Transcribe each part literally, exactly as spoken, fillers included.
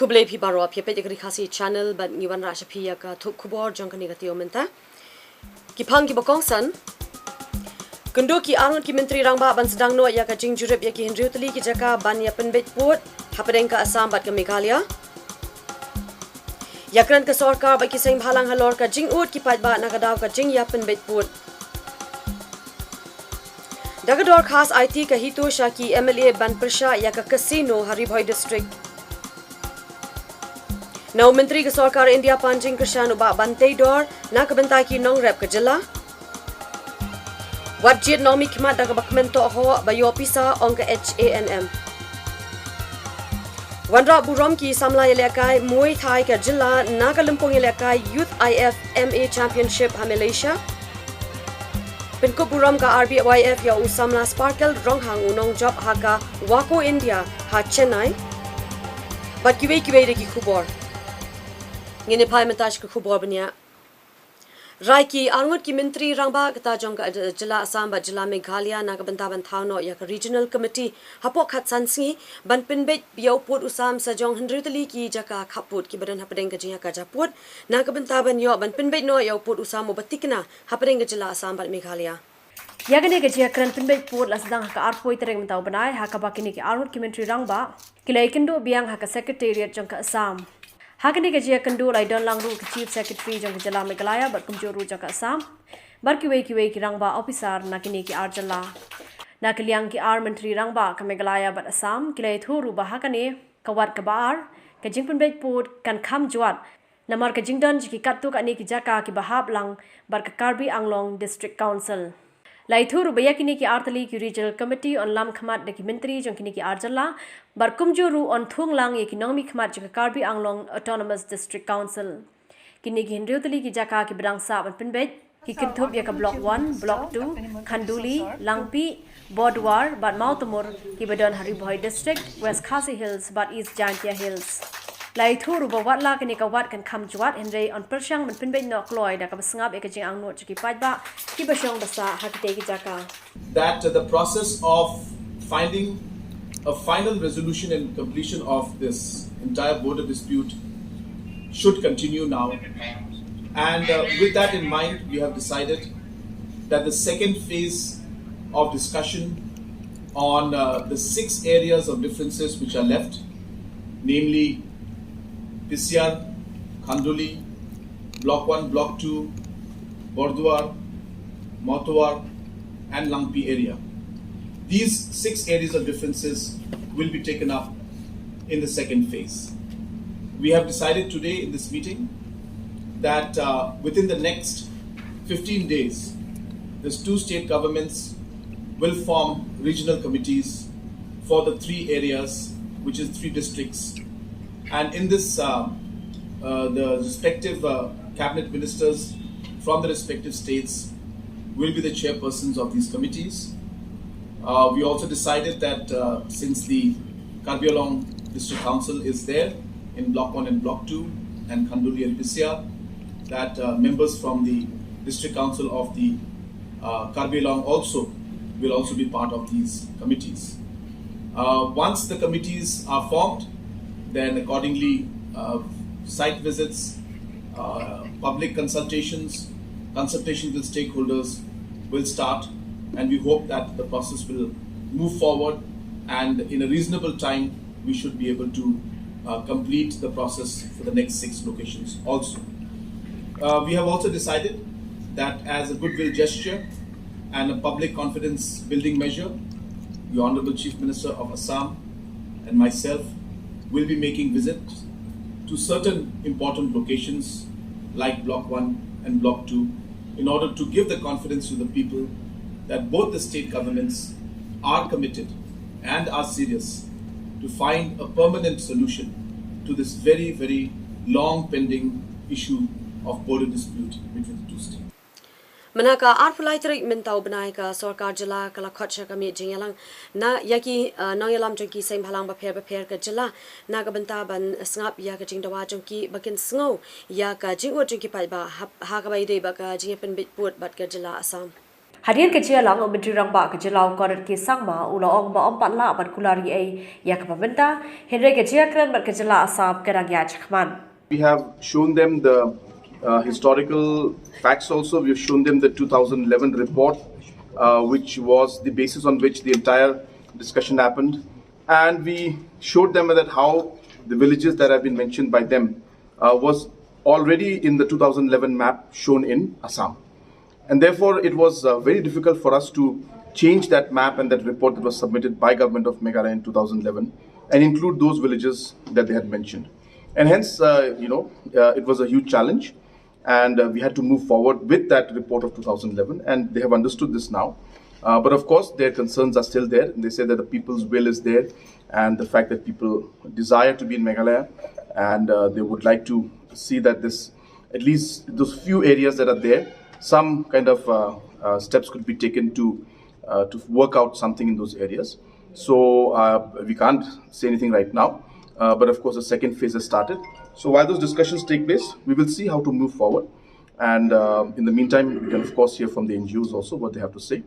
Khublei phi baroh, phi peit ïa ka Ri Khasi Channel bad ngi wanrah sha phi ïa ka thup khubor jong kane ka taïew mynta. Ki phang kiba kongsan. Kynduh ki arngut ki myntri rangbah ban sdang noh ïa ka jingjurip ïa ki hynriew tylli ki jaka ban ïa pynbeit pud hapdeng ka Assam bad ka Meghalaya. Ïakren ka sorkar bad ki seng bhalang halor ka jingud ki paidbah na ka daw ka jingïa pynbeit pud. Da ka dorkhas aiti ka HITO sha ki MLA ban pyrshah ïa ka casino ha Ri Bhoi District. Na u Myntri ka Sorkar India Panjing Krishan u Bah Banteidor na ka bynta ki nongrep ka jylla. Wat jied nongmihkhmat da kaba kmen toh hok ba ïoh pisa, ong ka HANM. Wanrah burom ki samla ïalehkai Muay Thai ka jylla na ka lympung ïalehkai Youth IFMA Championship ha Malaysia. Pynkup burom ka RBYF ïa u samla Sparkle Ronghang u nongjop ha ka WACO India ha Chennai. Bad kiwei kiwei de ki khubor. Ngin ïa phai mynta sha ka khubor bniah. Rai ki arngut ki myntri rangbah kata jong ka, eh, jylla Assam bad jylla Meghalaya na ka bynta ban thaw noh ïa ka Regional Committee hapoh khatsan sngi ban pynbeit ïa u pud u sam sa jong hynriew tylli ki jaka khappud kiba don hapdeng ka jingïakajia pud na ka bynta ban ïoh ban pynbeit noh ïa u pud u sam uba tikna hapdeng ka jylla Assam bad Meghalaya. Ïa kane ka jingïakren pynbeit pud la sdang ha ka arphew tarik mynta u bnai, ha kaba kine ki arngut ki myntri rangbah ki la ïakynduh biang ha ka Secretariat jong ka Assam. Ha kane ka jingïakynduh la ïadon lang ruh ka Chief Secretary jong ka jylla Meghalaya bad kumjuh ruh jong ka Assam bad kiwei kiwei ki rangbah ophisar na kine ki ar jylla. Na ka liang ki ar myntri rangbah ka Meghalaya bad Assam ki la ïathuh ruh ba ha kane ka wat kaba ar ka jingpynbeit pud kan kham jwat namar ka jingdon jong ki katto katne ki jaka kiba hap lang bad ka Karbi Anglong District Council. La ïathuh ruh ba ïa kine ki ar tylli ki Regional Committee yn lam khmat da ki myntri jong kine ki ar jylla bad kumjuh ruh yn thung lang ïa ki nongmihkhmat jong ka Karbi Anglong Autonomous District Council. Kine ki hynriew tylli ki jaka kiba dang sah ban pynbeit ki kynthup ïa ka Block One, Block Two, Khanduli, Langpih, Bordwar bad Mawtamur kiba don ha Ri Bhoi District, West Khasi Hills bad East Jaintia Hills. La ïathuh ruh ba wat la kane ka wat kan kham jwat, hynrei yn pyrshang ban pynbeit noh kloi da kaba sngap ïa ka jingangnud jong ki paidbah kiba shong ba sah ha kitei ki jaka. That the process of finding a final resolution and completion of this entire border dispute should continue now. And, uh, with that in mind, we have decided that the second phase of discussion on, uh, the six areas of differences which are left, namely Pisiar, Khanduli, Block One, Block Two, Bordwar, Mawtawar, and Langpih area. These six areas of differences will be taken up in the second phase. We have decided today in this meeting that, uh, within the next fifteen days, these two state governments will form regional committees for the three areas, which is three districts. And in this, uh, uh, the respective, uh, cabinet ministers from the respective states will be the chairpersons of these committees. Uh, we also decided that, uh, since the Karbi Anglong District Council is there in Block One and Block Two and Khanduli and Pisiar, that, uh, members from the District Council of the, uh, Karbi Anglong also will also be part of these committees. Uh, once the committees are formed, then accordingly, uh, site visits, uh, public consultations, consultations with stakeholders will start, and we hope that the process will move forward, and in a reasonable time, we should be able to, uh, complete the process for the next six locations also. Uh, we have also decided that as a goodwill gesture and a public confidence building measure, the Honorable Chief Minister of Assam and myself will be making visits to certain important locations like Block One and Block Two in order to give the confidence to the people that both the state governments are committed and are serious to find a permanent solution to this very, very long pending issue of border dispute between the two states. Mynta ka arphew lai tarik mynta u bnai ka sorkar jylla ka la khot sha ka miet jingïalang na ïa ki, uh, nongïalam jong ki seng bhalang bapher bapher ka jylla na ka bynta ban sngap ïa ka jingdawa jong ki ba kin sngew ïa ka jingud jong ki paidbah ha, ha kaba ïadei bad ka jingïapynbeit pud bad ka jylla Assam. Hadien ka jia lang, u Myntri Rangbah ka jylla u Conrad K Sangma u la ong ba ym pat lah ban kular ei ei ïa kaba mynta, hynrei ka jia kren bad ka jylla Assam ka dang ïaid shakhmat. We have shown them the uh, historical facts also. We've shown them the two thousand eleven report, uh, which was the basis on which the entire discussion happened. And we showed them that how the villages that have been mentioned by them uh, was already in the two thousand eleven map shown in Assam. And therefore, it was uh, very difficult for us to change that map and that report that was submitted by Government of Meghalaya in two thousand eleven and include those villages that they had mentioned. And hence, uh, you know, uh, it was a huge challenge, and uh, we had to move forward with that report of two thousand eleven, and they have understood this now. Uh, but of course, their concerns are still there. They say that the people's will is there, and the fact that people desire to be in Meghalaya, and uh, they would like to see that this, at least those few areas that are there, some kind of uh, uh, steps could be taken to uh, to work out something in those areas. So uh, we can't say anything right now. Uh, but of course, the second phase has started. So while those discussions take place, we will see how to move forward. And uh, in the meantime, we can of course hear from the N G Os also what they have to say.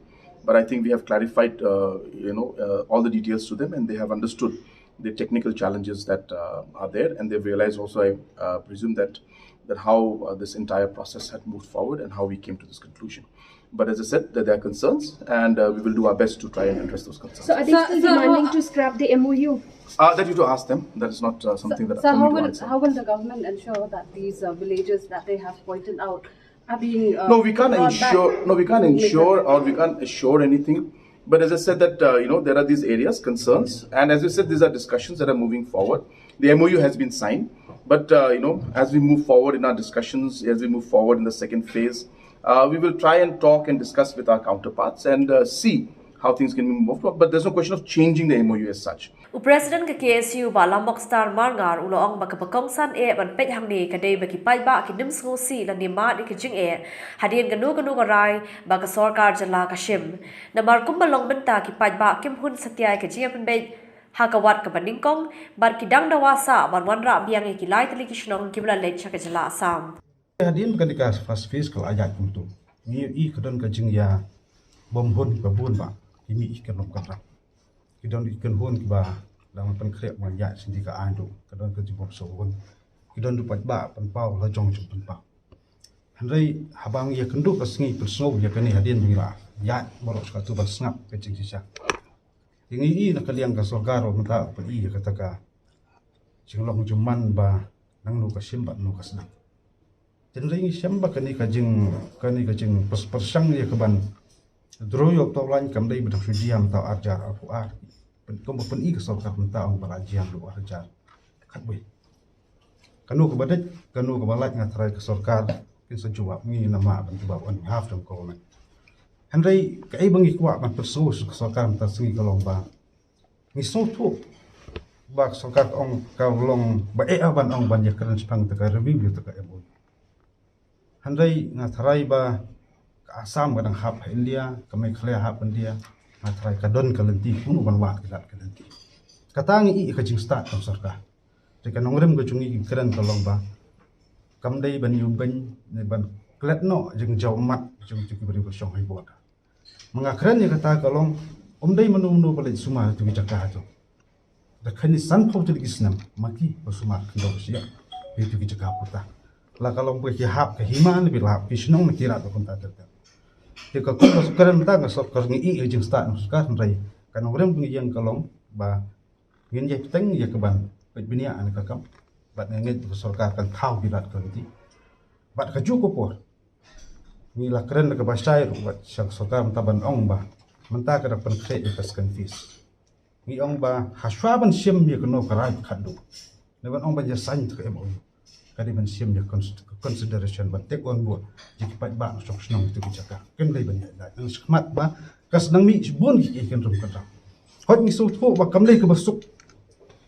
But I think we have clarified, uh, you know, uh, all the details to them, and they have understood the technical challenges that uh, are there, and they've realized also, I uh, presume, that that how uh, this entire process had moved forward and how we came to this conclusion. But as I said, that there are concerns, and uh, we will do our best to try and address those concerns. So are they still demanding to scrap the M O U? Uh, that you to ask them. That is not uh, something that So I how need to will answer. how will the government ensure that these uh, villages that they have pointed out are being uh, No, we can't brought back ensure. No, we can't to Meghalaya? ensure, or we can't assure anything. But as I said, that uh, you know, there are these areas concerns, and as you said, these are discussions that are moving forward. The M O U has been signed, but uh, you know, as we move forward in our discussions, as we move forward in the second phase, uh, we will try and talk and discuss with our counterparts and uh, see how things can be moved forward. But there's no question of changing the M O U as such. U President ka K S U Bah Lambok Star Marngar u la ong ba kaba kongsan eh ban peit hangne ka dei ba ki paidbah kin ym sngewsih lane mad ïa ka jingeh hadien kano kano ka rai ba ka sorkar jylla ka shim. Namar kumba long mynta ki paidbah kim hun satia ïa ka jingïapynbeit ha ka wat kaba nyngkong bad ki dang dawa sah ban wanrah biang ïa ki lai tylli ki shnong kiba la leit sha ka jylla Assam. Hadien ba kane ka first phase ka la ïaid kumto, ngi ïohi ka don ka jingïabymhun ba bun bah ki mih ki kynrum kynrap. Ki don ki kynhun kiba dang pynkhreh ban ïaid sha ka aiñ ruh, ka don ka jingbymsngewhun. Ki don ruh paidbah pynpaw la jong jong pynpaw. Hynrei haba ngi ïakynduh ka sngi pynsngew ïa kane hadien ba ngi la ïaid baroh shi katta ban sngap ka jingshisha, te ngi ïohi na ka liang ka sorkar ba mynta u pyni ïa kata ka jinglong jingman ba nangno ka shim bad nangno ka sdang. Hynrei ngi shem ba kane ka jing, kane ka jingpyrshang ïa ka ban draw ïa u tawlaiñ kam dei ba dang shu jia mynta u ar hajar arphew ar. Kumba pyni ka sorkar mynta ong ba la jia ruh u ar hajar khatwei. Kano kaba dei, kano kaba lait, nga tharai ka sorkar kin sa jubab ngi namar ban jubab on behalf jong ka government. Hynrei kaei ba ngi kwah ban pynsngew sha ka sorkar mynta ka sngi ka long ba ngi sngewthuh ba ka sorkar ka ong ka long ba eh ban ong ban ïakren shaphang kata ka review ïa kata ka M O U. Hynrei nga tharai ba ka Assam ka dang hap ha India, ka Meghalaya hap India, nga tharai ka don ka lynti kumno ban wad ka lad ka lynti. Kata ngi ïohi ka jingstad ka sorkar. Te ka nongrim ka jong ngi ka kren ka long ba kam dei ban ïubeiñ ne ban klet noh jingjaw ummat jong ki briew ba shong ha border. Ma nga kren ïa kata ka long, ym dei mano mano ba leit sumar ïa tu ki jaka tu. Da kane sanphew tylli ki snem ma ki ba sumar khyndew ba shyiap ïa tu ki jaka puta. La ka long ba ki hap ka hima ne ba la hap ki shnong ne ki rah da kumta ter ter. Te ka kum ka sorkar mynta nga sorkar ngi ïohi ïa ka jingstad ka sorkar, hynrei ka nongrim ba ngi ïeng ka long ba ngin ïai bteng ïa ka ban peit bniah ne ka kam. Bad nga ngeit ba ka sorkar kan thaw ki lad ka lynti. Bad kajuh ka por ngi la kren da kaba shai ruh bad sha ka sorkar mynta ban ong ba mynta ka dang pynkhreh ïa ka second phase. Ngi ong ba hashwa ban shim ïa kano ka rai khatduh ne ban ong ban ïasain ïa ka M O U, ka dei ban shim ïa ka cons-, consideration ban take on board ïa ki paidbah na shong shnong ïa tu ki jaka. Kam dei ban ïaid lait shakhmat ba ka sdang mih shibun ki kynrum kynrap. Hooid ngi sngewthuh ba kam dei kaba suk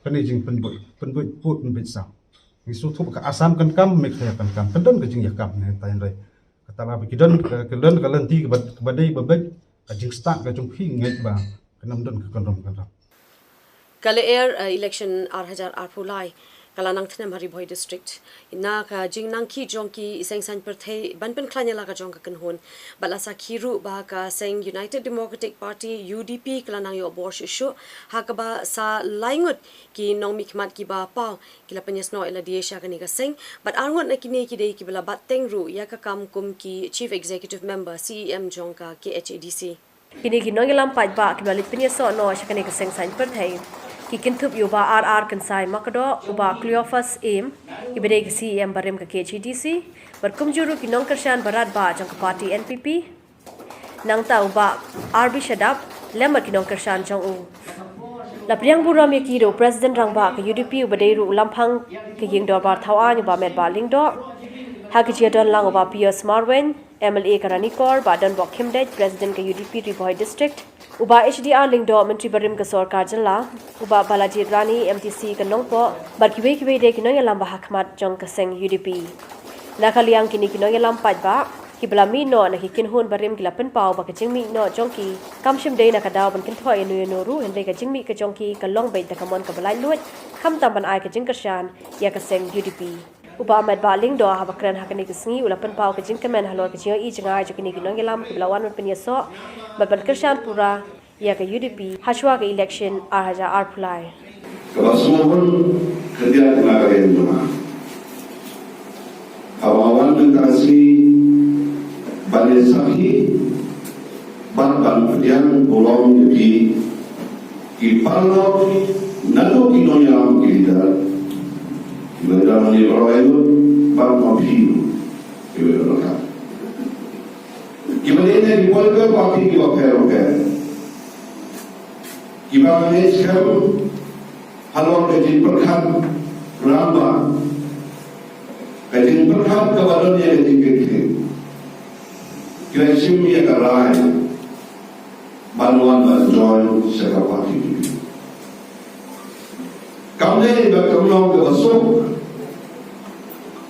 kane jingpynbuit, pynbuit pud pynbuit sam. Ngi sngewthuh ba ka Assam kan kam, Meghalaya kan kam, kan don ka jingïakam ne, hynrei kata la ba ki don ka, ka don ka lynti kaba, kaba dei ba beit. Ka jingstad ka jong phi ngi ngeit ba kan ym don ka kynrum kynrap. Ka lyer, uh, election ar hajar arphew lai, Ka la nang thnem ha Ri Bhoi District. Na ka jingnang ki jong ki seng saiñ pyrthei ban pynkhlaiñ ïa la ka jong ka kynhun. Bad la sakhi ruh ba ka seng United Democratic Party, U D P, ka la nang ïoh bor shuh shuh. Ha kaba sa lai ngut ki nongmihkhmat kiba paw ki la pynïasnoh ïa lade sha kane ka seng. Bad ar ngut na kine ki dei kiba la bat teng ruh ïa ka kam kum ki Chief Executive Member, C E M, jong ka K H A D C. Kine ki nongïalam paidbah kiba la leit pynïasoh noh sha kane ka seng saiñ pyrthei ki kynthup ïa u Bah R R Kynsai Makdoh, u Bah Cleophas Eim, iba dei ka C E M barim ka K H A D C, bad kumjuh ruh ki nongkyrshan barat bah jong ka party N P P, nangta u Bah R B Shadap, lem bad ki nongkyrshan jong u. La pdiang burom ïa ki da u President Rangbah ka U D P uba dei ruh u Lamphang ka Ïing Dorbar Thawaiñ, u Bah Metbah Lyngdoh, ha ka jingdon lang u Bah Pius Marwein, M L A ka Ranikor, Bah Donbok Khymdeit, President ka U D P Ri Bhoi District, u Bah H D R Lyngdoh, Myntri barim ka sorkar jylla, u Bah Balajied Rani, M D C ka Nongpoh, bad kiwei kiwei de ki nongïalam ba ha khmat jong ka seng U D P. Na ka liang kine ki nongïalam paidbah kiba la mih noh na ki kynhun barim ki la pynpaw ba ka jingmih noh jong ki kam shym dei na ka daw ban kynthoh ïano ïano ruh, hynrei ka jingmih ka jong ki ka long beit da ka mon kaba laitluid, khamtam ban ai ka jingkyrshan ïa ka seng U D P. U Bah Metbah Lyngdoh haba kren ha kane ka sngi u la pynpaw ka jingkmen halor ka jingïohi jngai jong kine ki nongïalam kiba la wan ban pynïasoh bad ban kyrshan pura ïa ka U D P hashwa ka election ar hajar arphew lai. Kaba sngewbha khyndiat na ka liang jong nga. Haba nga wan mynta ka sngi ban ïasakhi bad ban pdiang burom ïa phi ki paralok naduh ki nongïalam ki leader, ki leader hangne baroh, bad ma phi ki leader ka, kiba dei na ki political party kiba pher bapher, kiba ngeit skhem halor ka jingpyrkhat rangbah, ka jingpyrkhat kaba don ïa ka jingkitkhlieh, ki la shim ïa ka rai ban wan ban join sha ka party U D P. Kam dei ba kam long kaba suk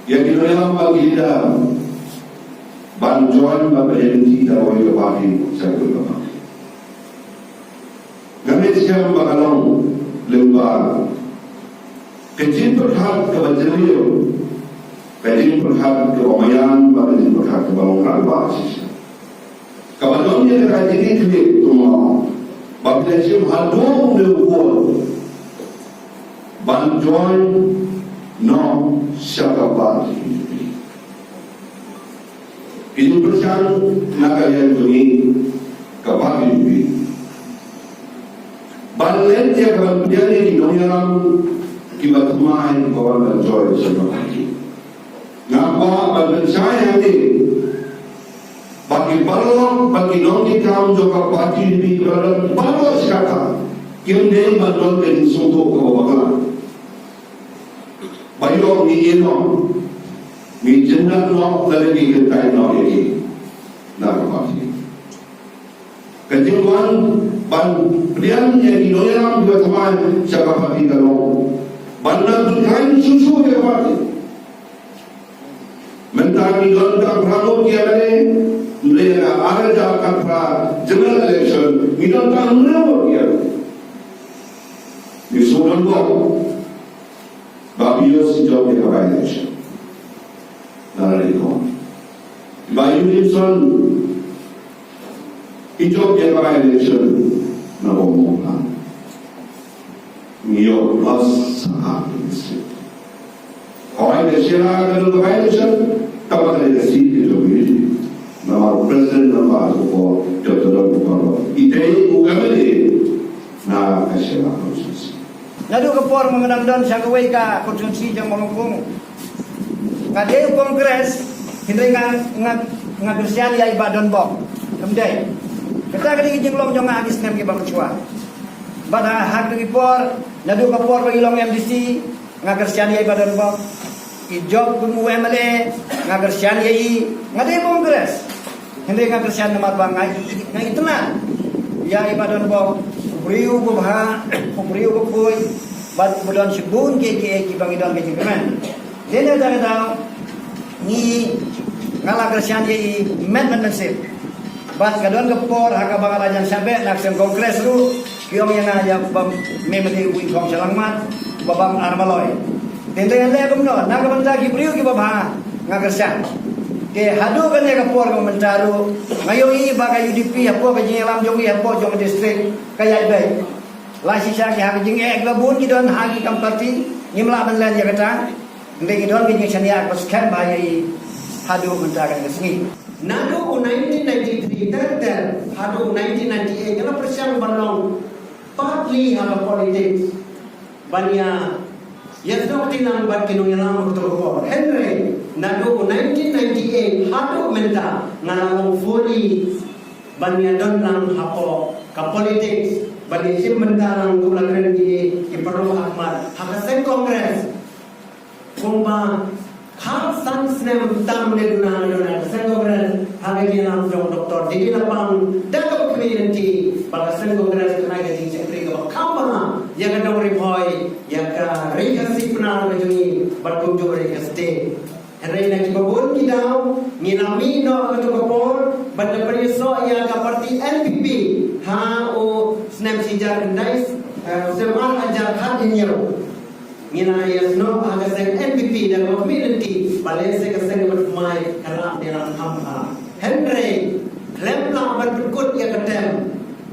ïa ki nongïalam bad ki leader ban join bad ban ïaid lynti da kawei ka party sha kawei ka party. Nga ngeit skhem ba ka long lyngba ka jingpyrkhat kaba jylliew, ka jingpyrkhat kaba maïan bad ka jingpyrkhat kaba long rangbah shisha. Kaba don ïa ka jingkitkhlieh kumno ba phi la shim haduh une u por ban join noh sha ka party. Ki jingpyrshang na ka liang jong ngi ka party U D P ban leit ïa ka ban pdiang ïa ki nongïalam kiba thymmai ba wan ban join sha ka party. Nga kwah ban pynshai hangne ba ki paralok bad ki nongkitkam jong ka party U D P kiba la don baroh shi katta kim dei ban don ka jingsngewthuh kaba bakla. Ba ïoh ngi ïeh noh, ngi jyndat noh lane ngi kyntait noh ïa ki na ka party. Ka jingwan ban pdiang ïa ki nongïalam kiba thymmai sha ka party ka long ban nang pynkhlaiñ shuh shuh ïa ka party. Mynta ngi don tang phra ngut ki M L A, hynrei ha ka ar hajar khatphra general election ngi don tang hynriew ngut ki M L A. Ngi shu don bok Bah Pius i jop ïa ka by-election na Ranikor. Bah Yudimson i jop ïa ka by-election na Mawphlang. Ngi ïoh plus sa ha ka district. Hooid, ka shira ka dei ka by-election, tangba ka dei ka seat ka jong ngi. Namar u president, namar u ko jop ka dei u ko. I dei u M L A na ka shira constituency. Naduh ka por ma nga dang don sha kawei ka constituency jong Mawlongkung, nga dei u Congress, hynrei nga, nga, nga kyrshan ïa i Bah Donbok. Kam dei. Kata ka dei ka jinglong jong nga ha ki snem kiba mynshuwa. Bad ha, ha kata ki por, naduh ka por ba i long M D C, nga kyrshan ïa i Bah Donbok. I jop kum u M L A, nga kyrshan ïa i, nga dei Congress. Hynrei nga kyrshan namar ba nga i, nga itynnad ïa i Bah Donbok, u briew uba bha, u briew uba khuid, bad uba don shibun kiei kiei kiba ngi don ka jingkyrmen. Dei na kata ka daw ngi, nga la kyrshan ïa i met met mynsiem. Bad ka don ka por ha kaba nga la jan shah beh na ka seng Congress ruh, ki ong ïa nga ïa ba me mynta u Win Thong Shalangmat, ba bam ar maloi. Teng teng leh kumno, na ka bynta ki briew kiba bha nga kyrshan. Te haduh kane ka por ka mynta ruh nga ïohi ba ka U D P hapoh ka jingïalam jong ngi hapoh jong ka district ka ïaid beit. La shisha ki ha ka jingeh kiba bun ki don ha ki kam party, ngim lah ban len ïa kata. Hynrei ngi don ka jingshaniah kaba skhem bha ïa i haduh mynta kane ka sngi. Naduh u nineteen ninety-three ter ter haduh u nineteen ninety-eight nga la pyrshang ban long partly ha ka politics. Ban ïa, ïa snoh kti lang bad ki nongïalam ha kato ka por. Hynrei naduh nineteen ninety-eight haduh mynta nga la long fully ban ïa don lang hapoh ka politics, ban ïa shim bynta lang kum la kren ki, ki paralok ha khmat ha ka seng Congress. Kumba khatsan snem tam ne duna nga don ha ka seng Congress ha ka jingïalam jong Doctor D D Lapang, da kaba khmih lynti ba ka seng Congress kan ai ka jingshakri kaba kham bha ïa ka Dong Ri Bhoi, ïa ka Ri Khasi Pnar ka jong ngi bad kumjuh Ri Khasi State. Hynrei na kiba bun ki daw ngi la mih noh ha kato ka por bad la pynïasoh ïa ka party N P P ha u snem shi hajar khyndai, eh, snem ar hajar khathynñiew. Ngi la ïa snoh ha ka seng N P P da kaba khmih lynti, balei sa ka seng kaba thymmai ka rah ne rah kham bha. Hynrei khlem lah ban pynkut ïa ka term,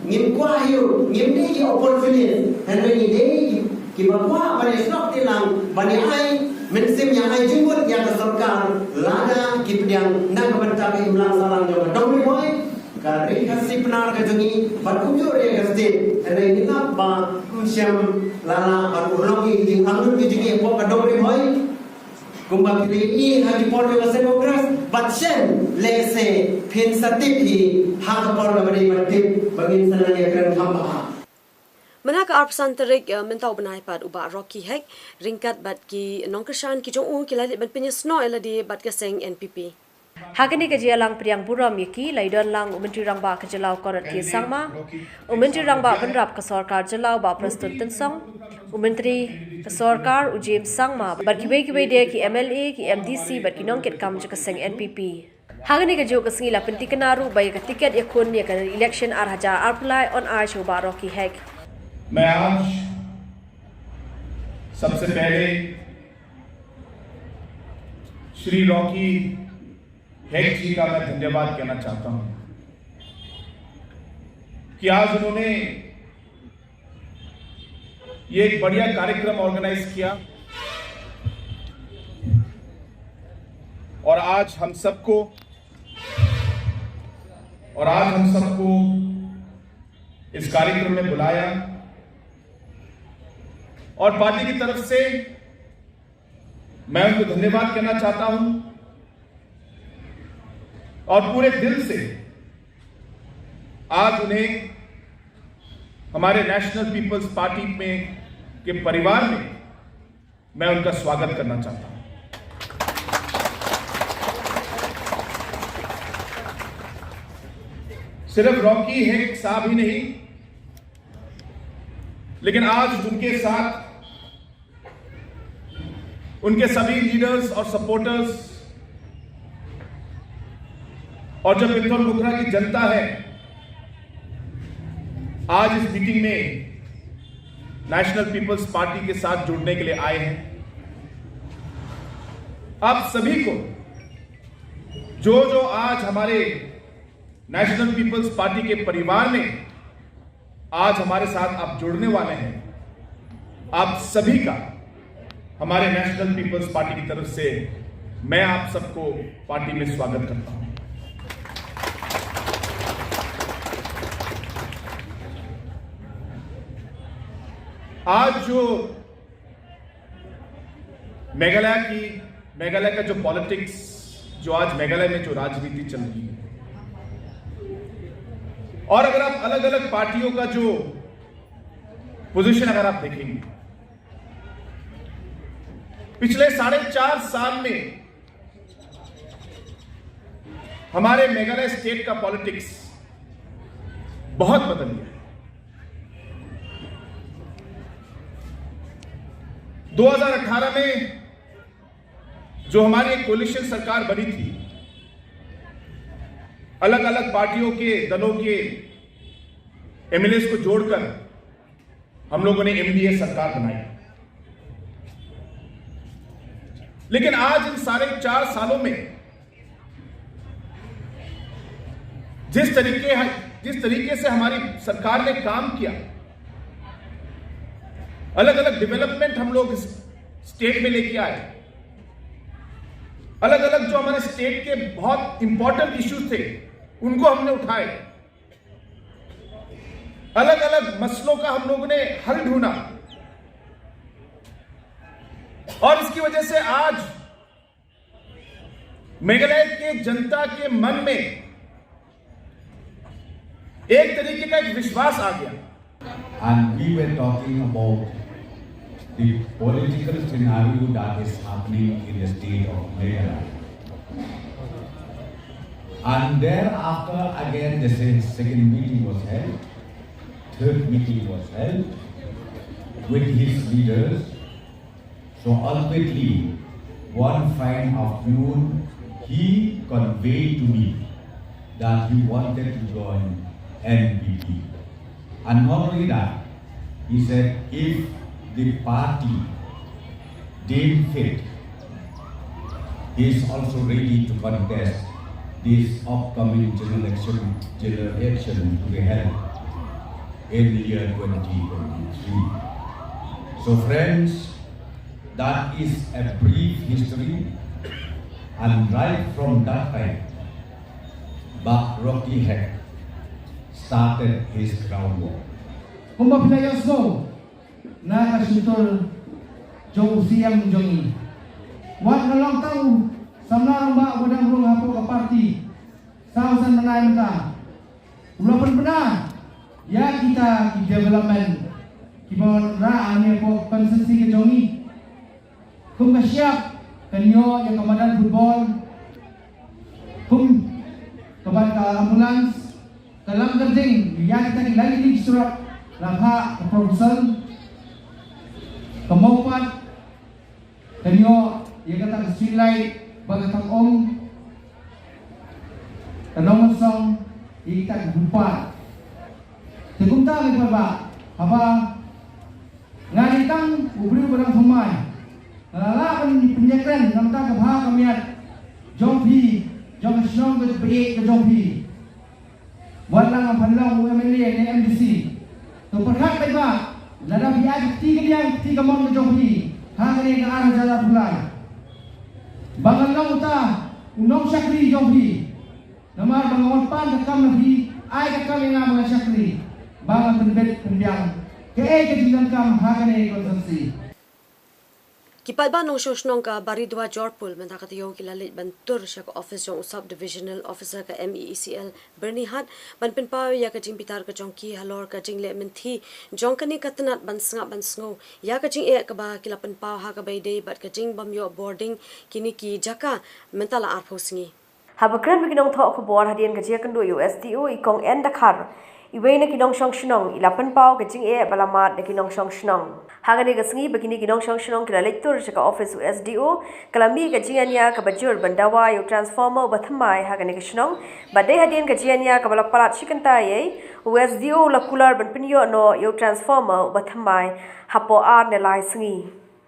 ngim kwah ïa u, ngim dei ki opportunist, hynrei ngi dei ki, kiba kwah ban ïa snoh kti lang, ban ïa ai mynsiem ïa ai jingmut ïa ka sorkar, lada ki pdiang na ka bynta ka imlang sahlang jong ka Dong Ri Bhoi, ka Ri Khasi Pnar ka jong ngi bad kumjuh Ri Khasi State. Hynrei ngi lap ba ym shym la lah ban urlong ïa ki jingangnud ki jong ngi hapoh ka Dong Ri Bhoi. Kumba phi la ïohi ha ki por jong ka seng Congress, bad shen lehse phin sa tip hi ha ka por kaba dei ban tip ba ngin sa nang ïakren kham bha. Mynta ka arphew san tarik, eh, mynta u bnai pat u Bah Rocky Hek ryngkat bad ki nongkyrshan ki jong u ki la leit ban pynïasnoh ïa lade bad ka seng N P P. Ha kane ka jingïalang pdiang burom ïa ki la ïadon lang u Myntri Rangbah ka jylla u Conrad K Sangma, u Myntri Rangbah Bynrap ka sorkar jylla u Bah Prestone Tynsong, u Myntri ka sorkar u James Sangma, bad kiwei kiwei de ki M L A, ki M D C bad ki nongkitkam jong ka seng N P P. Ha kane kajuh ka sngi la pynthikna ruh ba ïa ka tiket ïakhun ïa ka election ar hajar arphew lai yn ai sha u Bah Rocky Hek. मैं आज सबसे पहले श्री रॉकी हेग जी का मैं धन्यवाद कहना चाहता हूं कि आज उन्होंने ये एक बढ़िया कार्यक्रम ऑर्गेनाइज किया और आज हम सबको और आज हम सबको इस कार्यक्रम में बुलाया और पार्टी की तरफ से मैं उनको धन्यवाद कहना चाहता हूं और पूरे दिल से आज उन्हें हमारे नेशनल पीपल्स पार्टी में के परिवार में मैं उनका स्वागत करना चाहता हूं। सिर्फ रॉकी हेग साहब ही नहीं, लेकिन आज उनके साथ उनके सभी लीडर्स और सपोर्टर्स और जो पिथौरागढ़ मुखरा की जनता है, आज इस मीटिंग में नेशनल पीपल्स पार्टी के साथ जुड़ने के लिए आए हैं। आप सभी को, जो जो आज हमारे नेशनल पीपल्स पार्टी के परिवार में आज हमारे साथ आप जुड़ने वाले हैं, आप सभी का हमारे नेशनल पीपल्स पार्टी की तरफ से मैं आप सबको पार्टी में स्वागत करता हूं। आज जो मेघालय की, मेघालय का जो पॉलिटिक्स, जो आज मेघालय में जो राजनीति चल रही है, और अगर आप अलग-अलग पार्टियों का जो पोजीशन अगर आप देखेंगे, पिछले साढ़े चार साल में हमारे मेघालय स्टेट का पॉलिटिक्स बहुत बदल गया है। दो हज़ार अठारह में जो हमारी एक कोलिशन सरकार बनी थी, अलग-अलग पार्टियों के, दलों के एमएलएस को जोड़कर हम लोगों ने एमडीए सरकार बनाई। लेकिन आज इन साढ़े चार सालों में जिस तरीके जिस तरीके से हमारी सरकार ने काम किया, अलग अलग डेवलपमेंट हम लोग इस स्टेट में लेके आए, अलग अलग जो हमारे स्टेट के बहुत इंपॉर्टेंट इश्यूज थे, उनको हमने उठाए, अलग अलग मसलों का हम लोगों ने हल ढूंढा, और इसकी वजह से आज मेघालय के जनता के मन में एक तरीके का एक विश्वास आ गया। And we were talking about the political scenario that is happening in the state of Meghalaya. And thereafter, again, the se- second meeting was held, third meeting was held with his leaders. So ultimately, one fine afternoon, he conveyed to me that he wanted to join N P P. And not only that, he said if the party deemed fit, he is also ready to contest this upcoming general election, general election to be held in the year twenty twenty-three. So, friends, that is a brief history, and right from that time, Bah Rocky Hek started his groundwork. Kumba phi la ïohsngew na ka shyntur jong u C M jong ngi, wat nga long tang u samla rangbah uba dang rung hapoh ka party saw san bnai mynta, u la pynbna ïa kita ki development kiba wanrah hangne hapoh constituency ka jong ngi. Kum ka shyiap kan ïoh ïa ka madan football, kum ka ban ka ambulance, ka lam kyrteng ïa kita ki lai ki surok la phah ka proposal. Ka Mawpat kan ïoh ïa kata ka street light ba ka Tangong, ka Nongmynsong, ïa kita ki footpath. Te kumta ngi pat ba haba nga dei tang u briew ba dang thymmai, nga la lah ban pynïakren namar ka bha ka miat jong phi, jong ka shnong ka ba ïeit ka jong phi. Wat la ngam pat long u M L A ne M D C, to pyrkhat beit ba lada phi ai ka kti kadiang kti kamon ka jong phi ha kane ka ar hajar arphew lai, ba ngan long uta u nongshakri jong phi. Namar ba nga wan pan ka kam na phi, ai ka kam ïa nga ba ngan shakri, ba ngan pynbeit pynbiang kaei ka jingdonkam ha kane ka constituency. Ki paidbah nongshong shnong ka Baridua Jorpul mynta ka taïew ki la leit ban tur sha ka office jong u Sub Divisional Officer ka M E E C L Byrnihat ban pynpaw ïa ka jingbitar ka jong ki halor ka jingleh mynthi jong kane ka tnat ban sngap ban sngew ïa ka jingeh kaba ki la pynpaw ha kaba ïadei bad ka jingbym ïoh boarding kine ki jaka mynta la arphew sngi. Haba kren bad ki nongthoh khubor hadien ka jingïakynduh ïa u S D O, i Kong N Dkhar, iwei na ki nongshong shnong i la pynpaw ka jingeh ba la mad da ki nongshong shnong. Ha kane ka sngi ba kine ki nongshong shnong ki la leit tur sha ka office u S D O, ka la mih ka jingïania kaba jur ban dawa ïa u transformer uba thymmai ha kane ka shnong. Bad dei hadien ka jingïania kaba la palat shi kynta ïa u S D O u la kular ban pynïoh noh ïa u transformer uba thymmai hapoh ar ne lai sngi.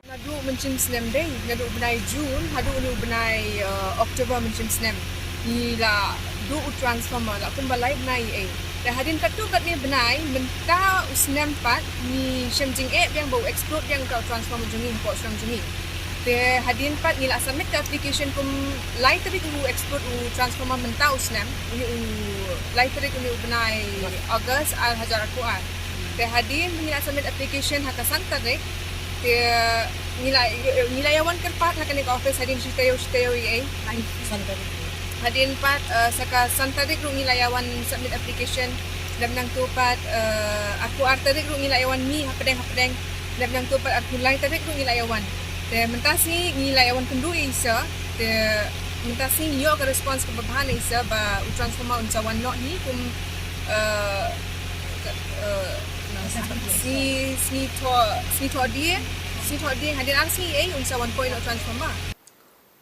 Naduh mynshem snem dei, naduh bnai June haduh une u bnai, eh, October mynshem snem, ngi la duh u transformer la kumba lai bnai ei. Te hadien katto katne bnai mynta u snem pat ngi shem jingeh biang ba u explode biang uta u transformer jong ngi hapoh shnong jong ngi. Te hadien pat ngi la submit ka application kum lai tarik u explode u transformer mynta u snem, une u lai tarik une u bnai August ar hajar arphew ar. Te hadien ngi la submit application ha ka san tarik. Te ngi la, ngi la ïa wan kyrpad ha kane ka office hadien shi taïew shi taïew ei. Hadien pat, eh, sa ka san tarik ruh ngi la ïa wan submit application. Dep nangto pat, eh, arphew ar tarik ruh ngi la ïa wan mih hapdeng hapdeng. Dep nangto pat arphew lai tarik ruh ngi la ïa wan. Te mynta sngi ngi la ïa wan kynduh ïa i sir. Te mynta sngi ngi ïoh ka response kaba bha na i sir ba u transformer un sa wan noh hi kum, eh, eh, sngi, sngi thoh, sngi thoh die, sngi thoh die hadien ar sngi ei un sa wan poi noh transformer.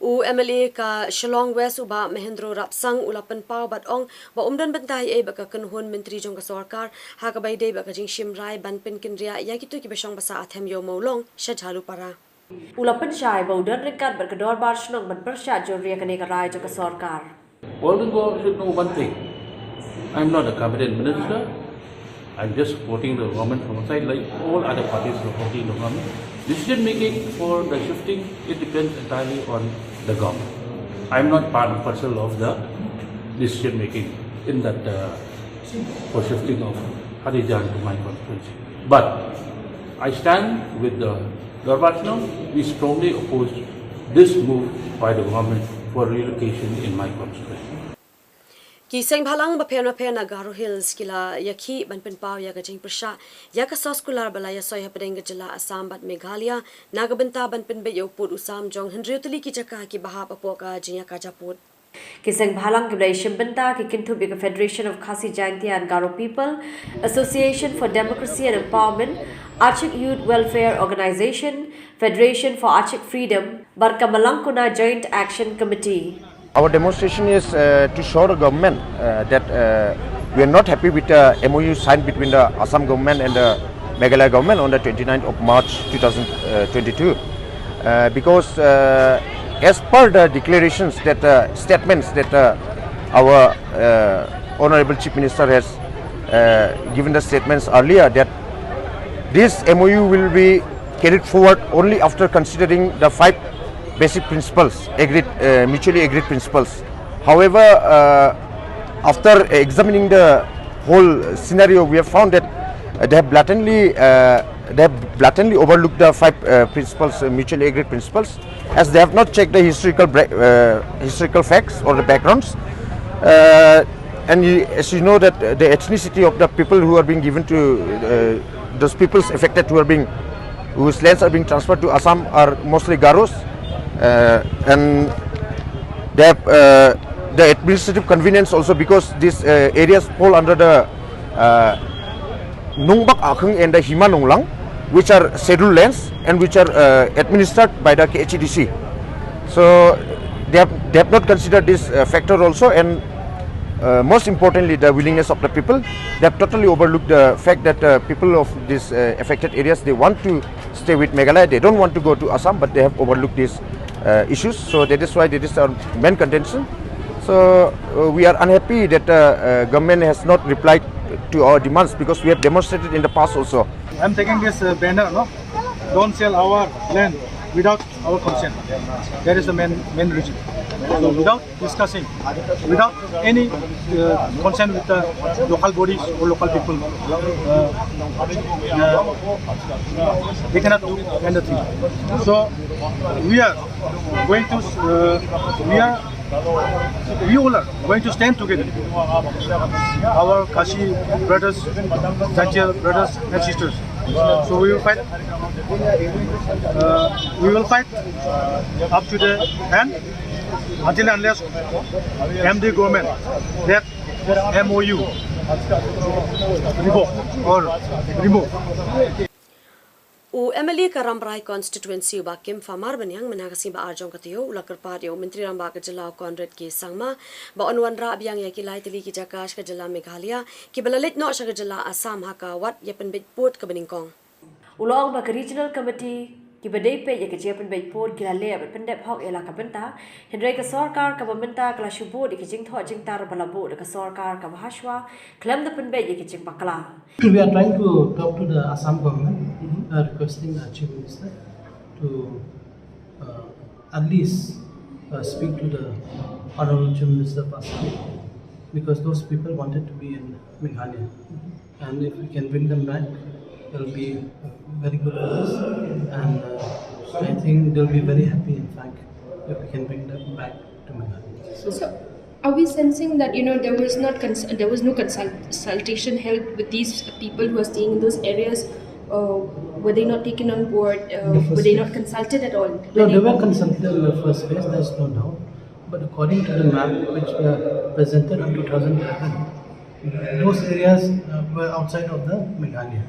U M L A ka Shillong West u Bah Mahendra Rapsang u la pynpaw bad ong ba um don bynta ei ei bad ka kynhun myntri jong ka sorkar ha kaba ïadei bad ka jingshim rai ban pynkynriah ïa kito kiba shong basa ha Them Ïew Mawlong sha Jhalupara. U la pynshai ba u don ryngkat bad ka dorbar shnong ban pyrshah jur ïa kane ka rai jong ka sorkar. All the Goa should know one thing. I'm not a cabinet minister. I'm just supporting the government from outside, like all other parties supporting the government. Decision making for the shifting, it depends entirely on the government. I'm not part and parcel of the decision making in that uh, for shifting of Harijan to my constituency. But I stand with the Dorbar Shnong. We strongly oppose this move by the government for relocation in my constituency. Ki seng bhalang bapher bapher na Garo Hills ki la ïakhih ban pynpaw ïa ka jingpyrshah ïa ka soskular ba la ïasoi hapdeng ka jylla Assam bad Meghalaya na ka bynta ban pynbeit ïa u pud u sam jong hynriew tylli ki jaka kiba hap hapoh ka jingïakajia pud. Ki seng bhalang kiba la ïashim bynta ki kynthup ïa ka Federation of Khasi Jaintia and Garo People, Association for Democracy and Empowerment, Achik Youth Welfare Organisation, Federation for Achik Freedom bad ka Malangkona Joint Action Committee. Our demonstration is uh, to show the government uh, that uh, we are not happy with the M O U signed between the Assam government and the Meghalaya government on the twenty-ninth of March two thousand twenty-two. Uh, because uh, as per the declarations that uh, statements that uh, our uh, Honorable Chief Minister has uh, given the statements earlier, that this M O U will be carried forward only after considering the five basic principles, agreed, uh, mutually agreed principles. However, uh, after examining the whole scenario, we have found that uh, they have blatantly uh, they have blatantly overlooked the five uh, principles, uh, mutually agreed principles, as they have not checked the historical bra- uh, historical facts or the backgrounds. Uh, and you, as you know that uh, the ethnicity of the people who are being given to uh, those peoples affected who are being whose lands are being transferred to Assam are mostly Garos, uh, and they have uh, the administrative convenience also, because these uh, areas fall under the uh, Nungbak Akhung and the Hima Nonglang, which are scheduled lands and which are uh, administered by the K H A D C. So they have, they have not considered this uh, factor also, and uh, most importantly, the willingness of the people. They have totally overlooked the fact that uh, people of these uh, affected areas, they want to stay with Meghalaya. They don't want to go to Assam, but they have overlooked these uh, issues. So that is why that is our main contention. So uh, we are unhappy that uh, uh, government has not replied to our demands, because we have demonstrated in the past also. I'm taking this uh, banner, no? Don't sell our land without our consent. That is the main main reason. So without discussing, without any uh, consent with the local bodies or local people, uh, uh, they cannot do anything. So we are going to, uh, we are, we all are going to stand together. Our Khasi brothers, Jaintia brothers and sisters. So we will fight. Uh, we will fight up to the end until unless M D government that M O U revoke or remove. U M L A ka Rambrai Constituency u Bah Kim Farmer Baniang mynha ka sngi Ba-ar jong ka taïew u la kyrpad ïa u Myntri Rangbah ka jylla u Conrad K Sangma ba un wanrah biang ïa ki lai tylli ki jaka sha ka jylla Meghalaya kiba la leit noh sha ka jylla Assam ha ka wat ïa pynbeit pud kaba nyngkong. U la ong ba ka Regional Committee kiba dei peit ïa ka jingpynbeit pud ki la leh bad pyndep hok ïa la ka bynta, hynrei ka sorkar kaba mynta ka la shu bud ïa ka jingthoh jingtar ba la buh da ka sorkar kaba hashwa khlem da pynbeit ïa ka jingbakla. We are trying to talk to the Assam government, uh, requesting the Chief Minister to uh, at least uh, speak to the Honorable Chief Minister of Assam, because those people wanted to be in Meghalaya. And if we can bring them back, it'll be very good for us. And uh, I think they'll be very happy, in fact, if we can bring them back to Meghalaya. So, are we sensing that, you know, there was not cons- there was no consult- consultation held with these people who are staying in those areas? Uh, were they not taken on board? Uh, were they not consulted at all? No, they were consulted in the first phase, there's no doubt. But according to the map which were presented in two thousand eleven, those areas uh, were outside of the Meghalaya.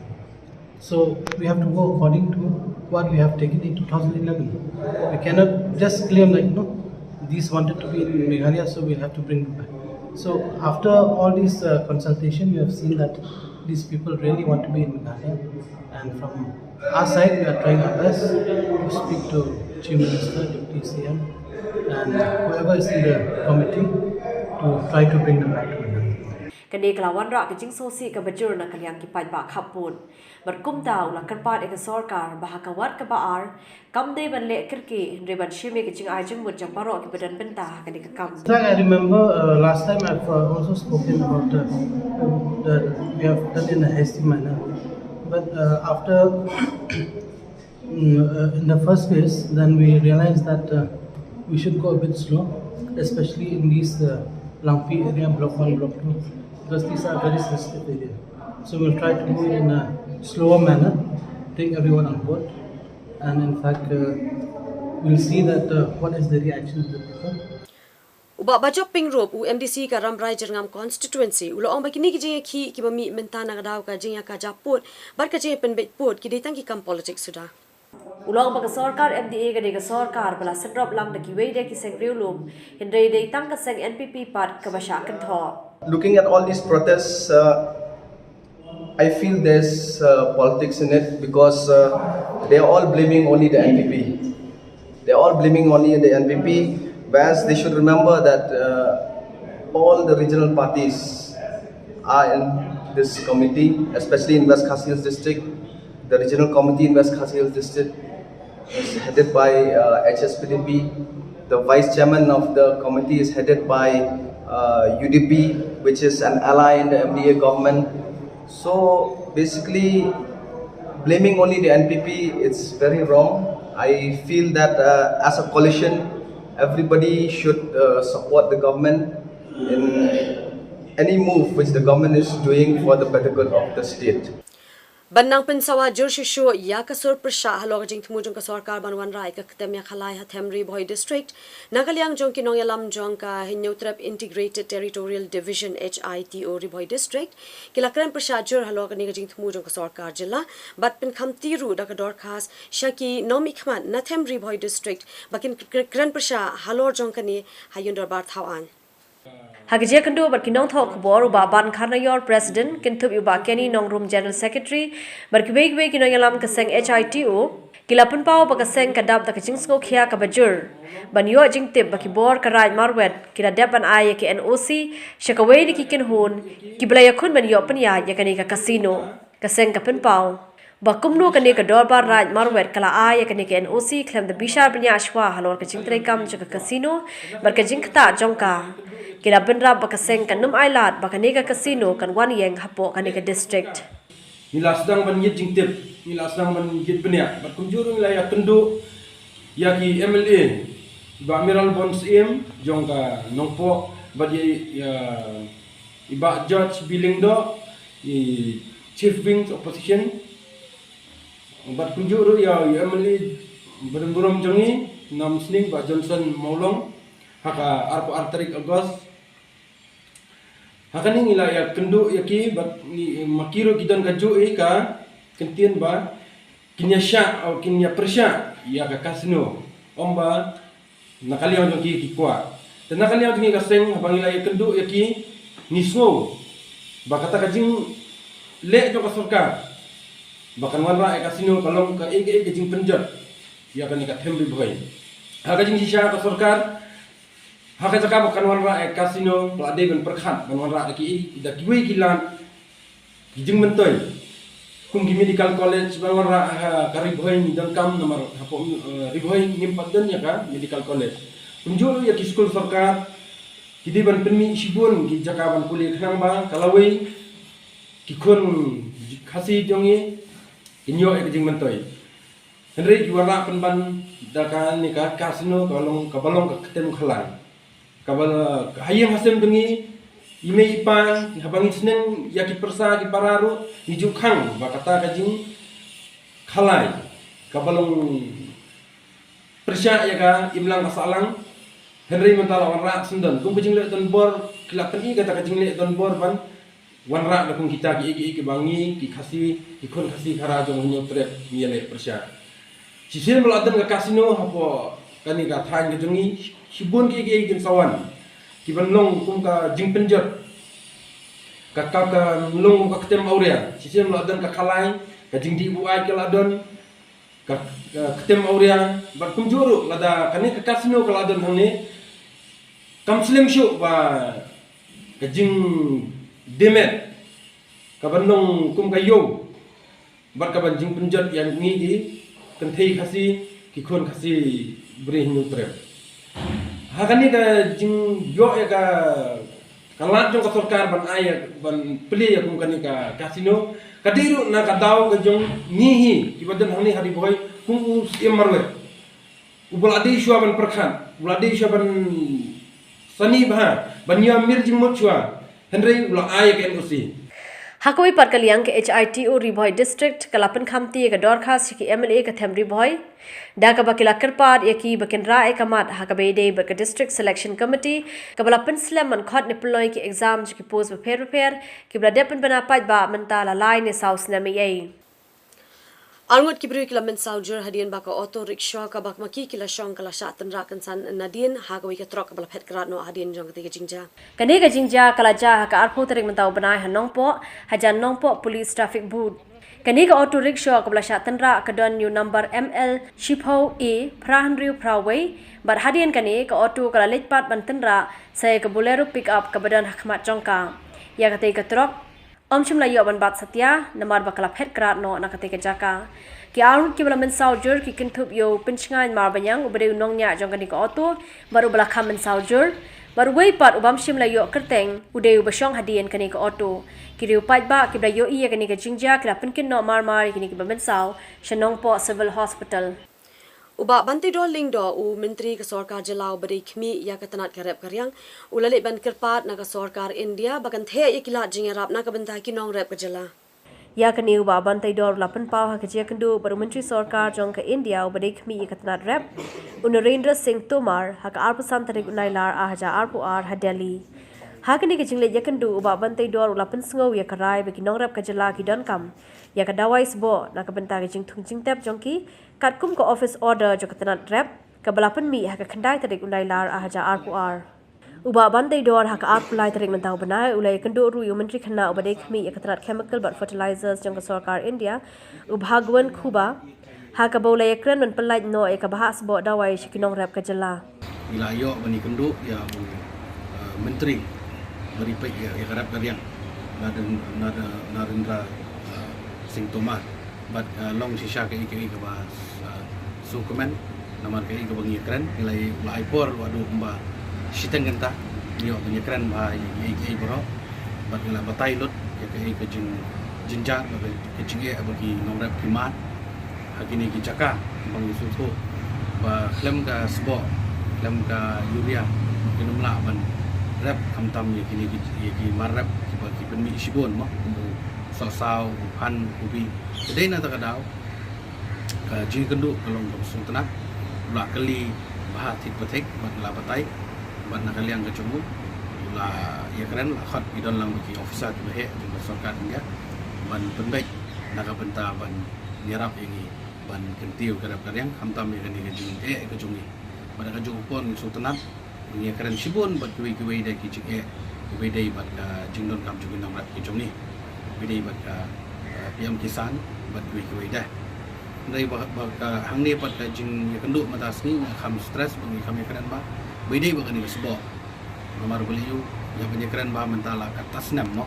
So we have to go according to what we have taken in two thousand eleven. We cannot just claim like, no, these wanted to be in Meghalaya, so we have to bring them back. So after all this uh, consultation, we have seen that these people really want to be in Meghalaya, and from Our side, we are trying our best to speak to Chief Minister, Deputy C M, and whoever is in the committee to try to bring them back to Manipur. Kane ka la wanrah ka jingsngewsih kaba jur na ka liang ki paidbah khappud. Bad kumta u la kyrpad ïa ka sorkar ba ha ka wat kaba ar kam dei ban leh kyrkieh hynrei ban shim ïa ka jingai jingmut jong baroh kiba don bynta ha kane ka kam. In fact, I remember uh, last time I've uh, also spoken about uh, that we have done in a hasty manner. But uh, after mm, uh, in the first phase, then we realized that uh, we should go a bit slow, especially in these uh, Langpih area, block one, block two, because these are very sensitive areas. So we'll try to do it in a slower manner, take everyone on board, and in fact, uh, we'll see that uh, what is the reaction of the people. U Bah Bajop Pyngrope, u M D C ka Rambrai Jyrngam constituency, u la ong ba kine ki jingïakhih kiba mih mynta na ka daw ka jingïakajia pud bad ka jingïapynbeit pud ki dei tang ki kam politik suda. U la ong ba ka sorkar M D A ka dei ka sorkar ba la synrop lang da kiwei de ki seng riewlum, hynrei dei tang ka seng N P P pat kaba shah kynthoh. Looking at all these protests, uh, I feel there's uh, politics in it because uh, they are all blaming only the N P P. They're all blaming only the N P P, whereas they should remember that uh, all the regional parties are in this committee, especially in West Khasi Hills district. The regional committee in West Khasi Hills district is headed by uh, H S P D P. The vice chairman of the committee is headed by uh, U D P, which is an ally in the M D A government. So basically, blaming only the N P P, it's very wrong. I feel that uh, as a coalition, everybody should uh, support the government in any move which the government is doing for the better good of the state. Ban nang pynsawa jur shuh shuh ïa ka sur pyrshah halor ka jingthmu jong ka sorkar ban wanrah ïa ka ktem ïa ka lai ha them Ri Bhoi District, na ka liang jong ki nongïalam jong ka Hynñiewtrep Integrated Territorial Division, H I T O, Ri Bhoi District, ki la kren pyrshah jur halor kane ka jingthmu jong ka sorkar jylla bad pynkhamti ruh da ka dorkhas sha ki nongmihkhmat na them Ri Bhoi District ba kin kren pyrshah halor jong kane ha Ïing Dorbar Thaw Aiñ. Ha ka jingïakynduh bad ki nongthoh khubor, u Bah Ban Kharnaior, President, kynthup ïa u Bah Kenny Nongrum, General Secretary, bad kiwei kiwei ki nongïalam ka seng H I T O, ki la pynpaw ba ka seng ka dap da ka jingsngewkhia kaba jur ban ïoh jingtip ba ki bor ka Raid Marwet ki la dep ban ai ïa ka N O C sha kawei na ki kynhun kiba la ïakhun ban ïoh pynïaid ïa kane ka casino. Ka seng ka pynpaw ba kumno kane ka Dorbar Raid Marwet ka la ai ïa kane ka N O C khlem da bishar bniah shuwa halor ka jingtreikam jong ka casino bad ka jingktah jong ka. Ki la bynrap ba ka seng kan ym ailad ba kane ka casino kan wan ïeng hapoh kane ka district. Ngi la sdang ban ïit jingtip, ngi la sdang ban ïit bniah bad kumjuh ruh ngi la ïakynduh ïa ki M L A, i Bah Mayralborn Syiem jong ka Nongpoh bad ïa, ïa i Bah George B Lyngdoh, i Chief Whip Opposition, bad kumjuh ruh ïa i M L A barim burom jong ngi na Umsning, Bah Johnson Mawlong, ha ka arphew ar tarik August. Ha kane ngi la ïakynduh ïa ki bad ngi, ma ki ruh ki don kajuh ïa ka kyntien ba kin ïa shah, kin ïa pyrshah ïa ka casino. Ym ba na ka liang jong ki ki kwah. Te na ka liang jong ngi ka seng, haba ngi la ïakynduh ïa ki, ngi sngew ba kata ka jingleh jong ka sorkar ba kan wanrah ïa ka casino ka long kaei kaei ka jingpynjot ïa kane ka them Ri Bhoi. Ha ka jingshisha ka sorkar, ha ka jaka ba kan wanrah ïa ka casino, ka la dei ban pyrkhat ban wanrah da ki, da kiwei ki lad ki jingmyntoi, kum ki medical college ban wanrah ha ka Ri Bhoi. Ngi donkam namar hapoh, eh, Ri Bhoi ngim pat don ïa ka medical college. Kumjuh ruh ïa ki skul sorkar, ki dei ban pynmih shibun ki jaka ban pule khnang ba ka lawei ki khun Khasi jong ngi kin ïoh ïa ka jingmyntoi. Hynrei ki wanrah pynban da kane ka casino kaba long, kaba long ka ktem khalai. Kaba ha ïing ha sem jong ngi, i mei i pa, haba ngi sneng ïa ki pyrsa ki para ruh, ngi ju khang ba kata ka jingkhalai kaba long pyrshah ïa ka imlang ka sahlang. Hynrei mynta la wanrah sngewdon kum ka jingleh donbor, ki la pyni kata ka jingleh donbor ban wanrah da kum kita kiei kiei kiba ngi ki Khasi, ki khun Khasi Khara jong Hynñiewtrep ngi ïaleh pyrshah. Shisien ba la don ka casino hapoh kane ka thaiñ ka jong ngi, shibun kiei kiei kin sa wan kiban long kum ka jingpynjot. Ka, ka, ka long kum ka ktem awria. Shisien ba la don ka khalai, ka jingdih buaid ka la don, ka, ka ktem awria, bad kumjuh ruh lada kane ka casino ka la don hangne, kam slem shuh ba ka jingdimit ka ban long kum ka ïew, bad ka ban jingpynjot ïa ngi ki kynthei Khasi, ki khun Khasi, bri Hynñiewtrep. Ha kane ka jingïoh ïa ka, ka lad jong ka sorkar ban ai ïa, ban plie ïa kum kane ka casino, ka dei ruh na ka daw ka jong ngi hi kiba don hangne ha Ri Bhoi, kum u Syiem marwei uba la dei shuwa ban pyrkhat, uba la dei shuwa ban sani bha, ban ïa mir jingmut shuwa, hynrei u la ai ïa ka N O C. Ha kawei pat ka liang, ka H I T O Ri Bhoi District ka la pynkhamti ïa ka dorkhas sha ki M L A ka them Ri Bhoi, da kaba ki la kyrpad ïa ki ba kin rah ïa ka mat ha kaba ïadei bad ka District Selection Committee kaba la pynslem ban khot ne pynlong ïa ki exam jong ki post bapher bapher, kiba la dep pynbna paidbah mynta la lai ne saw snem eiei. Arngut ki briew ki la mynsaw jur hadien ba ka auto rickshaw kaba ma ki ki la shong ka la shah tynrah kynsan nadien ha kawei ka trok kaba la phet krad noh hadien jong katei ka jingjia. Kane ka jingjia ka la jia ha ka arphew tarik mynta u bnai ha Nongpoh, hajan Nongpoh Police Traffic Booth. Kane ka auto rickshaw kaba la shah tynrah ka don ïa u number M L shiphew A phra hynriew phra wei, bad hadien kane ka auto ka la leit pat ban tynrah sa ïa ka Bolero pickup kaba don ha khmat jong ka. Ïa katei ka trok ym shym la ïoh ban bat satia namar ba ka la phet krad noh na katei ka jaka. Ki arngut kiba la mynsaw jur ki kynthup ïa u Pynshngaiñ Marbaniang uba dei u nongñiah jong kane ka auto bad uba la kham mynsaw jur, bad uwei pat u bym shym la ïoh kyrteng u dei uba shong hadien kane ka auto. Ki riew paidbah kiba la ïohi ïa kane ka jingjia ki la pynkynnoh mar mar ïa kine kiba mynsaw sha Nongpoh Civil Hospital. U Bah Banteidor Lyngdoh, u Myntri ka Sorkar Jylla uba dei khmih ïa ka tnat ka rep ka riang, u la leit ban kyrpad na ka Sorkar India ba kan theh ïa ki lad jingïarap na ka bynta ki nongrep ka jylla. Ïa kane u Bah Banteidor u la pynpaw ha ka jingïakynduh bad u Myntri Sorkar jong ka India uba dei khmih ïa ka tnat rep, u Narendra Singh Tomar, ha ka arphew san tarik u Nailar ar hajar arphew ar ha Delhi. Ha kane ka jingleit ïakynduh, u Bah Banteidor u la pynsngew ïa ka rai ba ki nongrep ka jylla ki donkam ïa ka dawai sboh na ka bynta ka jingthung jingtep jong ki, katkum ka office order jong ka tnat rep kaba la pynmih ha ka khyndai tarik u Nailar ar hajar arphew ar. U Bah Banteidor ha ka arphew lai tarik mynta u bnai u la ïakynduh ruh ïa u Myntri Khynnah uba dei khmih ïa ka tnat Chemical bad Fertilizers jong ka Sorkar India, u Bhagwant Khubba, ha kaba u la ïakren ban pynlait noh ïa ka bhah sboh dawai sha ki nongrep ka jylla. Ngi la ïoh ban ïakynduh ïa u, eh, Myntri ba dei peit ïa, ïa ka rep ka riang, Naren-, Naren-, Narendra, eh, Singh Tomar. Bad, eh, long shisha kaei kaei kaba, eh, sngewkmen, namar kaei kaba ngi ïakren, ngi la ai, la ai por, la duh kumba shiteng kynta, ngi ïoh ban ïakren bha ïa kaei kaei baroh. Bad ngi la batai lut ïa kaei ka jing, jingjia, bad ka jingeh ba ki nongrep ki mad ha kine ki jaka, ba ngi sngewthuh ba khlem ka sboh, khlem ka urea, kin ym lah ban rep, khamtam ïa kine ki, ïa ki mar rep kiba ki pynmih shibun mo, kum u sohsaw, u phan, u bi. Te dei na kata ka daw ka jingïakynduh ka long kaba sngewtynnat, u la kylli bha thik pa thik, bad la batai, bad na ka liang ka jong u, u la ïakren, la khot, ngi don lang bad ki officer kiba heh jong ka sorkar India ban pynbeit na ka bynta ban ïarap ïa ngi ban kyntiew ka rep ka riang, khamtam ïa kane ka jingeh ka jong ngi. Bad ha ka juh ka por ngi sngewtynnat, ngi ïakren shibun bad kiwei kiwei de ki jingeh kiba dei bad ka jingdonkam jong ki nongrep ki jong ngi, kiba dei bad ka, eh, P M Kisan bad kiwei kiwei de. Hynrei ba, ba ka hangne pat ka jingïakynduh mynta sngi nga kham stress bad ngi kham ïakren bha ba dei bad kane ka sboh. Namar balei ïa ban ïakren bha mynta la katta snem mo,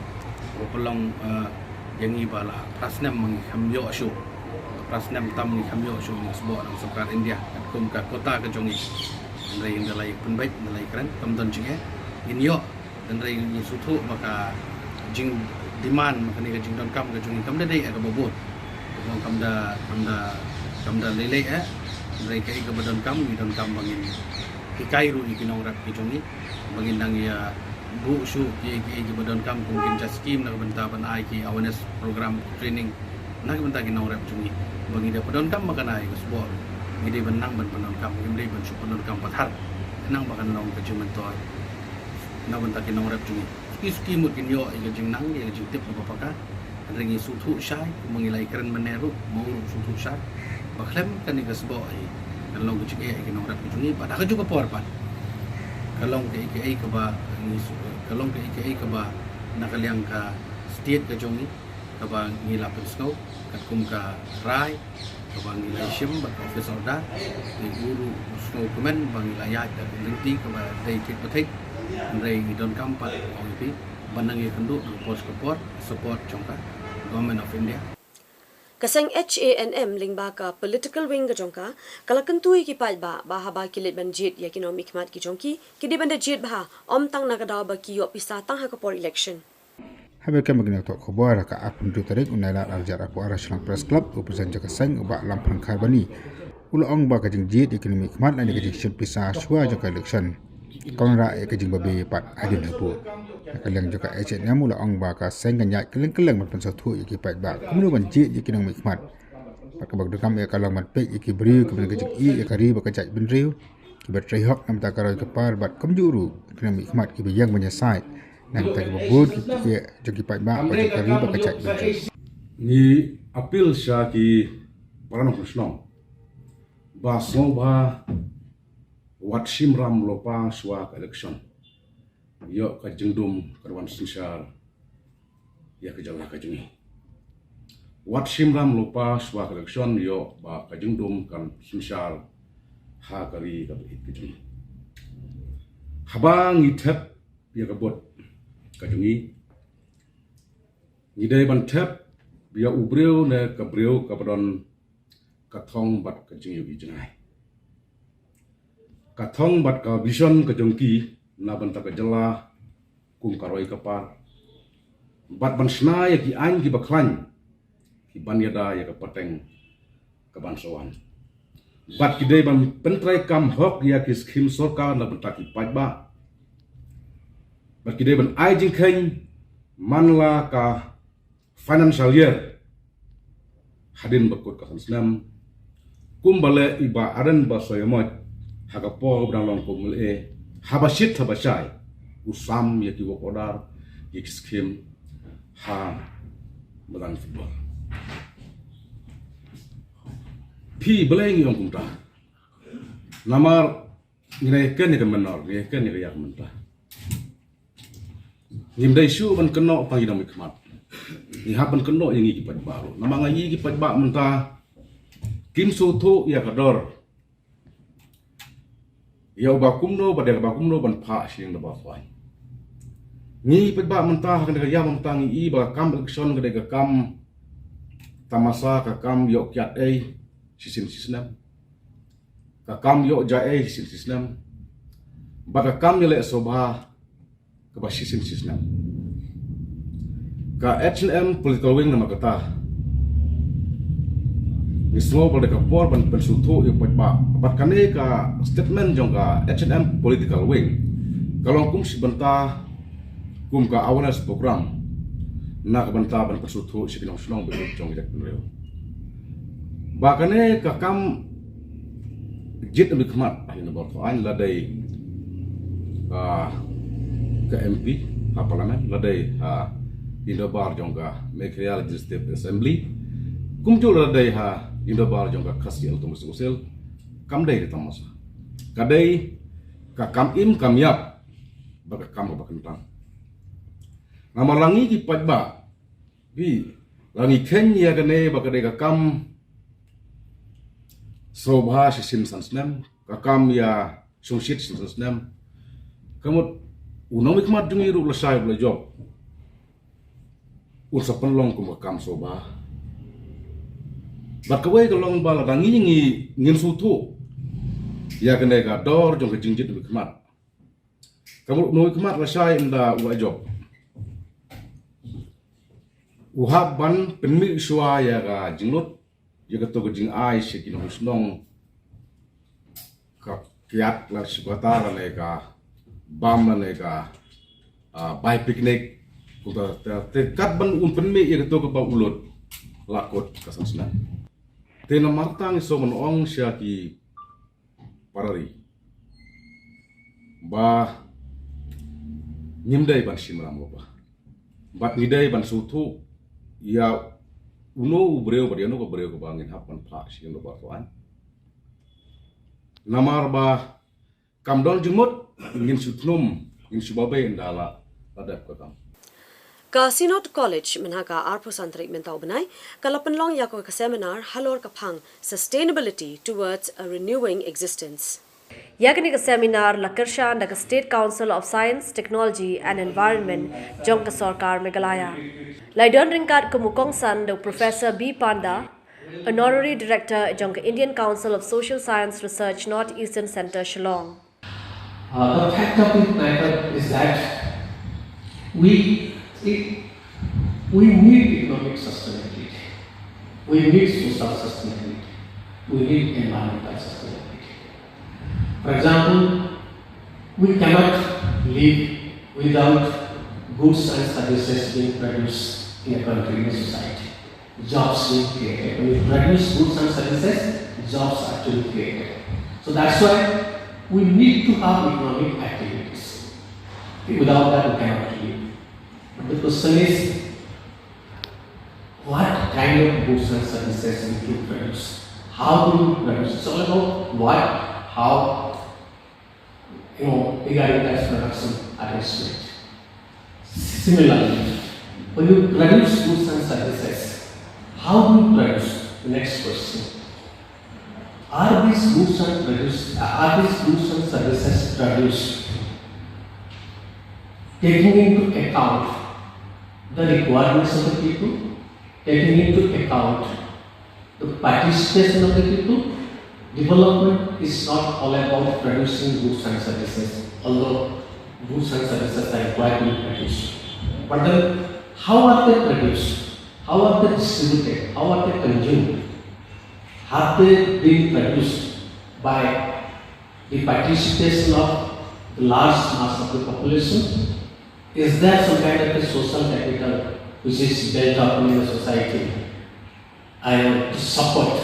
ba pynlong, eh, ïa ngi ba la phra snem ma ngi kham ïoh shuh. Phra snem tam ngi kham ïoh shuh ïa ka sboh na ka sorkar India katkum ka quota ka jong ngi. Hynrei ynda la ïa pynbeit, ynda la ïakren, kam don jingeh, ngin ïoh. Hynrei ngi sngewthuh ba ka jingdemand ma kane ka jingdonkam ka jong ngi kam da dei eh kaba bun. Ka long kam da, kam da, kam da lei lei eh. Hynrei kaei kaba donkam, ngi donkam ba ngin hikai ruh ïa ki nongrep ki jong ngi ba ngin nang ïa buh shuh kiei kiei kiba donkam, kum ki jait skim na ka bynta ban ai ki awareness program, training na ka bynta ki nongrep jong ngi. Ba ngi da pyndonkam ba kane ka sboh ngi dei ban nang ban pyndonkam, ngim dei ban shu pyndonkam pathar. Khnang ba kan long ka jingmyntoi na ka bynta ki nongrep jong ngi. Suki suki mut kin ïoh ïa ka jingnang, ïa ka jingtip kaba paka. Hynrei ngi sngewthuh shai, kumba ngi la ïakren mynne ruh, ma u ruh u sngewthuh shai ba khlem kane ka sboh hi kan long ka jingeh ïa ki nongrep ki jong ngi, bad ha kajuh ka por pat ka long kaei kaei kaba ngi shu, ka long kaei kaei kaba na ka liang ka state ka jong ngi Kaba ngi la pynsngew katkum ka rai kaba ngi la shim bad ka office order, te u ruh u sngewkmen ba ngi la ïaid da ka lynti kaba dei thik ba thik. Hynrei ngi donkam pat, ong ïa phi, ban nang ïakynduh ha ka por sha ka por, support jong ka Government of India. Ka seng H A N M lyngba ka political wing ka jong ka, ka la kyntu ïa ki paidbah ba haba ki leit ban jied ïa ki nongmihkhmat ki jong ki, ki dei ban da jied bha, ym tang na ka daw ba ki ïoh pisa tang ha ka por election. Haba kem ba ki nongthoh khubor ha ka arphew hynriew tarik u Nailar arhajar arphew ar ha Shillong Press Club, u President jong ka seng u Bah Lamphrang Kharbani u la ong ba ka jingjied ïa ki nongmihkhmat lane ka jingshim pisa shuwa jong ka election ka wanrah ïa ka jingbabe pat hadien hapoh. Na ka liang jong ka H A N M u la ong ba ka seng kan ïaid kylleng kylleng ban pynsngewthuh ïa ki paidbah kumno ban jied ïa ki nongmihkhmat. Bad kaba donkam ïa ka long ban peit ïa ki briew kiba don ka jingïeit ïa ka ri bad ka jaitbynriew, kiba trei hok na ka bynta ka roi ka par bad kumjuh ruh ki nongmihkhmat kiba ïeng ban ïasaid na ka bynta kiba bun ki jong ki paidbah bad jong ka ri bad ka jaitbynriew. Ngi appeal sha ki para nongshong shnong ba sngewbha wat shim ram lypa shuwa ka election ïoh ka jingdum kan wan synshar ïa ka jylla ka jong ngi. Wat shim ram lypa shuwa ka election ïoh ba ka jingdum kan synshar ha ka ri kaba ïeit ka jong ngi. Haba ngi thep ïa ka vote ka jong ngi, ngi dei ban thep ïa u briew ne ka briew kaba don ka thong bad ka jingïohi jngai, ka thong bad ka vision ka jong ki na bynta ka jylla kum ka roi ka par, bad ban shna ïa ki aiñ kiba khlaiñ kiban ïada ïa ka pateng kaban sa wan. Bad ki dei ban pyntreikam hok ïa ki skhim sorkar na bynta ki paidbah. Bad ki dei ban ai jingkheiñ man la ka financial year hadien ba kut ka san snem, kumba leh i Bah Ardent Basaiawmoit ha ka por ba dang long kum u M L A, haba shit haba shai u sam ïa ki work order, ïa ki skhim ha madan football. Phi, balei ngi ong kumta? Namar ngi la ïakren ïa ka menor, ngi la ïakren ïa ka ïa ka mynta. Ngim dei shuh ban kynnoh tang ïa ki nongmihkhmat, ngi hap ban kynnoh ïa ngi ki paidbah ruh. Namar nga ïohi ki paidbah mynta kim sngewthuh ïa ka dor ïa u ba kumno bad ïa ka ba kumno ban phah sha ïing dorbar thawaiñ. Ngi paidbah mynta ha kane ka ïam mynta ngi i ba ka kam election ka dei ka kam tamasa, ka kam ïoh kiad ei shisien shisnem, ka kam ïoh jia ei shisien shisnem, bad ka kam ïaleh sngewbha kaba shisien shisnem. Ka H A N M political wing namar kata ngi sngew ba dei ka por ban pynsngewthuh ïa u paidbah. Bad kane ka statement jong ka H A N M political wing ka long kum shi bynta, kum ka awareness program na ka bynta ban pynsngewthuh sha ki nongshong shnong bad jong ki jaitbynriew ba kane ka kam jied nongmihkhmat ha ïing dorbar thawaiñ, la dei, ah, ka M P ha Parliament, la dei ha ïing dorbar jong ka Meghalaya Legislative Assembly, kumjuh la dei ha ïing dorbar jong ka Khasi Autonomous Council. Kam dei ka tamasa, ka dei ka kam im kam ïap bad ka kam kaba kyntang. Namar la ngi ki paidbah, phi, la ngi kheiñ ïa kane ba ka dei ka kam sngewbha shisien san snem, ka kam ïa shongshit shisien san snem. Ka mut u nongmihkhmat jong ngi ruh lashai ba la jop un sa pynlong kum ka kam sngewbha. Bad kawei ka long ba lada ngi, ngi, ngin sngewthuh ïa kane ka dor jong ka jingjied nongmihkhmat, ka mut u nongmihkhmat lashai ynda u la jop, u hap ban pynmih shuwa ïa ka jinglut, ïa kato ka jingai sha ki nongshnong, ka kiad la shu kata lane ka bam lane ka, ah, bai picnic. Kumta te, te kat ban un pynmih ïa kato kaba u lut la kut ka san snem. Te namar kata ngi sngew ban ong sha ki para ri ba ngim dei ban shim ram lypa, bad ngi dei ban sngewthuh ïa uno u briew bad ïa uno ka briew kaba ngin hap ban phah sha ïing dorbar thawaiñ. Namar ba kam don jingmut ngin shu thnum, ngin shu babe ynda la, la dep ka kam. Ka Synod College mynha ka arphew san tarik mynta u bnai ka la pynlong ïa ka seminar halor ka phang Sustainability Towards a Renewing Existence. Ïa kane ka seminar la kyrshan da ka State Council of Science, Technology and Environment jong ka Sorkar Meghalaya. La don ryngkat kum u kongsan da u Professor B Panda, Honorary Director jong ka Indian Council of Social Science Research, North Eastern Centre, Shillong. Uh, the fact of the matter is that we, it, we need economic sustainability, we need social sustainability, we need environmental sustainability. For example, we cannot live without goods and services being produced in a country, in a society. Jobs being created. When you produce goods and services, jobs are actually created. So that's why we need to have economic activities. Without that, we cannot live. But the question is, what kind of goods and services we do produce? How do we produce? It's all about what, how, you know, regarding tax production arrangement. Similarly, when you produce goods and services, how do you produce? The next question. Are these goods and produce, are these goods and services produced taking into account the requirements of the people, taking into account the participation of the people? Development is not all about producing goods and services, although goods and services are required to be produced. But then, how are they produced? How are they distributed? How are they consumed? Have they been produced by the participation of the large mass of the population? Is there some kind of a social capital which is built up in the society? I want to support,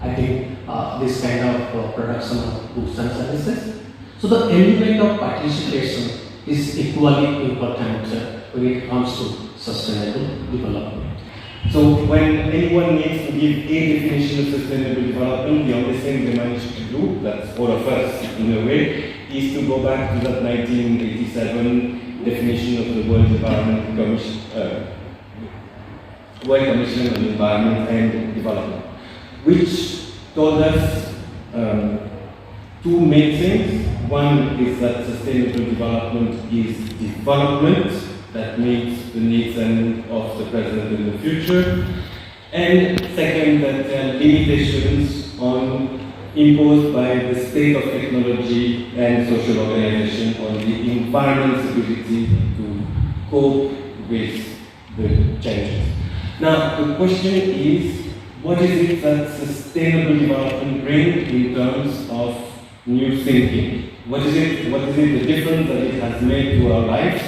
I think, uh, this kind of, uh, production of goods and services. So the element of participation is equally important, uh, when it comes to sustainable development. So when anyone needs to give a definition of sustainable development, the only thing they manage to do, that's all of us in a way, is to go back to that nineteen eighty-seven definition of the World Environment Commission, uh, World Commission on Environment and Development, which told us, um, two main things. One is that sustainable development is development that meets the needs and of the present and the future. And second, that there are limitations on, imposed by the state of technology and social organization on the environment's ability to cope with the changes. Now, the question is, what is it that sustainable development brings in terms of new thinking? What is it, what is it the difference that it has made to our lives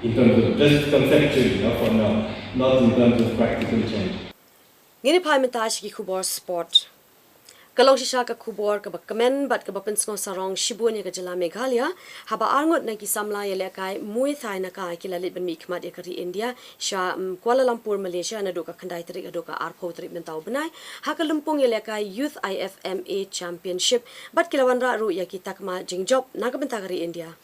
in terms of just conceptually, you know, for now, not in terms of practical change? Ngin ïa phai mynta sha ki khubor sport. Ka long shisha ka khubor kaba kmen bad kaba pynsngew sarong shibun ïa ka jylla Meghalaya, haba arngut na ki samla ïalehkai Muay Thai na ka ki la leit ban mihkhmat ïa ka ri India sha, mm, Kuala Lumpur, Malaysia, naduh ka khyndai tarik haduh ka arphew tarik mynta u bnai ha ka lympung ïalehkai Youth I F M A Championship, bad ki la wanrah ruh ïa ki takma jingjop na ka bynta ka ri India.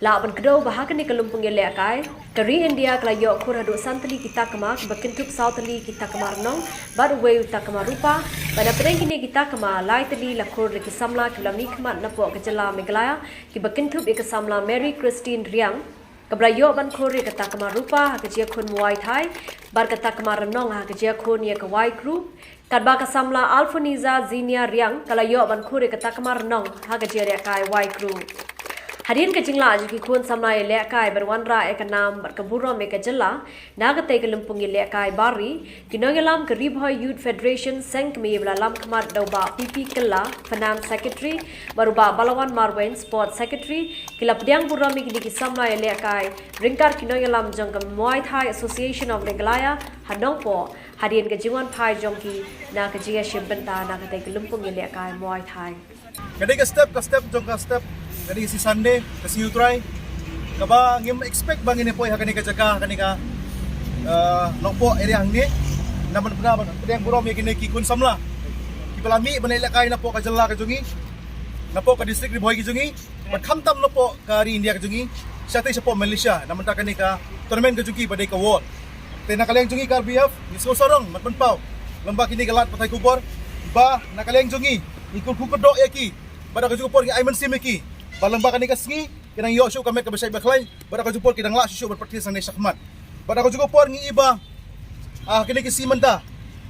Lah ban kdew ba ha kane ka lympung ïalehkai, ka ri India ka la ïoh khur haduh san tylli ki takma, kiba kynthup saw tylli ki takma rnong bad uwei u takma rupa, bad na pdeng kine ki takma lai tylli la khur da ki samla kiba la mihkhmat napoh ka jylla Meghalaya, kiba kynthup ïa ka samla Mary Christine Riang, kaba la ïoh ban khur ïa ka takma rupa ha ka jingïakhun Muay Thai, bad ka takma rnong ha ka jingïakhun ïa ka Wai Kru, katba ka samla Alphonsiza Zinia Riang ka la ïoh ban khur ïa ka takma rnong ha ka jingïalehkai Wai Kru. Hadien ka jinglah jong ki khun samla ïalehkai ban wanrah ïa ka nam bad ka burom ïa ka jylla, na katei ka lympung ïalehkai bar ri, ki nongïalam ka Ri Bhoi Youth Federation Seng Kmie ba la lam khmat da u Bah P P Kylla, Finance Secretary, bad u Bah Balawan Marwein, Sports Secretary, ki la pdiang burom ïa kine ki samla ïalehkai ryngkat ki nongïalam jong ka Muay Thai Association of Meghalaya ha Nongpoh, hadien ka jingwan phai jong ki na ka jingïashim bynta na katei ka lympung ïalehkai Muay Thai. Ka dei ka step, ka step jong ka step, ka dei ka sngi Sunday, ka sngi U Trai, kaba ngim expect ba ngin ïa poi ha kane ka jaka, ha kane ka, eh, Nongpoh area hangne. Namar ba nga pdiang burom ïa kine ki khun samla kiba la mih ban ïalehkai napoh ka jylla ka jong ngi, napoh ka district Ri Bhoi ka jong ngi, bad khamtam napoh ka ri India ka jong ngi, shatei shapoh Malaysia, namar kane ka tournament ka jong ki ba dei ka World. Te na ka liang jong ngi ka R B F, ngi sngewsarong bad pynpaw lyngba kine ki lad pathai khubor ba na ka liang jong ngi, ngi kyrkhu kyrdoh ïa ki, bad ha kajuh ka por ngi ai mynsiem ïa ki ba lyngba kane ka sngi ki dang ïoh shuh ka met kaba shait ba khlaiñ, bad ha kajuh ka por ki dang lah shuh shuh ban practice nangne shakhmat. Bad ha kajuh ka por ngi i ba, ah, kine ki sngi mynta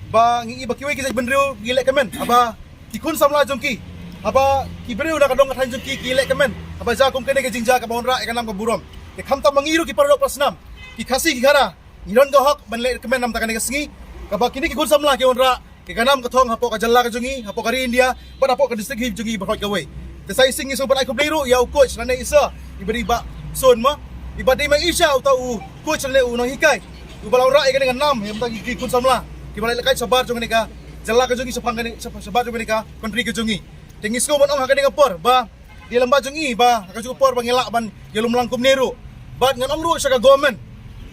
ba ngi i ba kiwei ki jaitbynriew ki lehkmen, haba ki khun samla jong ki, haba ki briew na ka dong ka thaiñ jong ki ki lehkmen, haba jia kum kane ka jingjia kaba wanrah ïa ka nam ka burom. Te khamtam ma ngi ruh ki para doh para snam, ki Khasi ki Khara, ngi don ka hok ban lehkmen namar kane ka sngi kaba kine ki khun samla ki wanrah ïa ka nam ka thong hapoh ka jylla ka jong ngi, hapoh ka ri India, bad hapoh ka district hi jong ngi baroh kawei. Te sa shisien ngi sngewbha ban ai khublei ruh ïa u coach lane i sir, i ba dei Bah Sun ma, i ba dei ma i sha uta u coach lane u nonghikai uba la wanrah ïa kane ka nam, ïa mynta ki, ki khun samla kiba la lehkai shabar jong kane ka jylla ka jong ngi, shaphang kane, shab-, shabar jong kane ka country ka jong ngi. Te ngi sngewbha ban ong ha kane ka por ba dei lyngba jong ngi ba ha kajuh ka por ba ngi lah ban ïalum lang kumne ruh. Bad ngan ong ruh sha ka government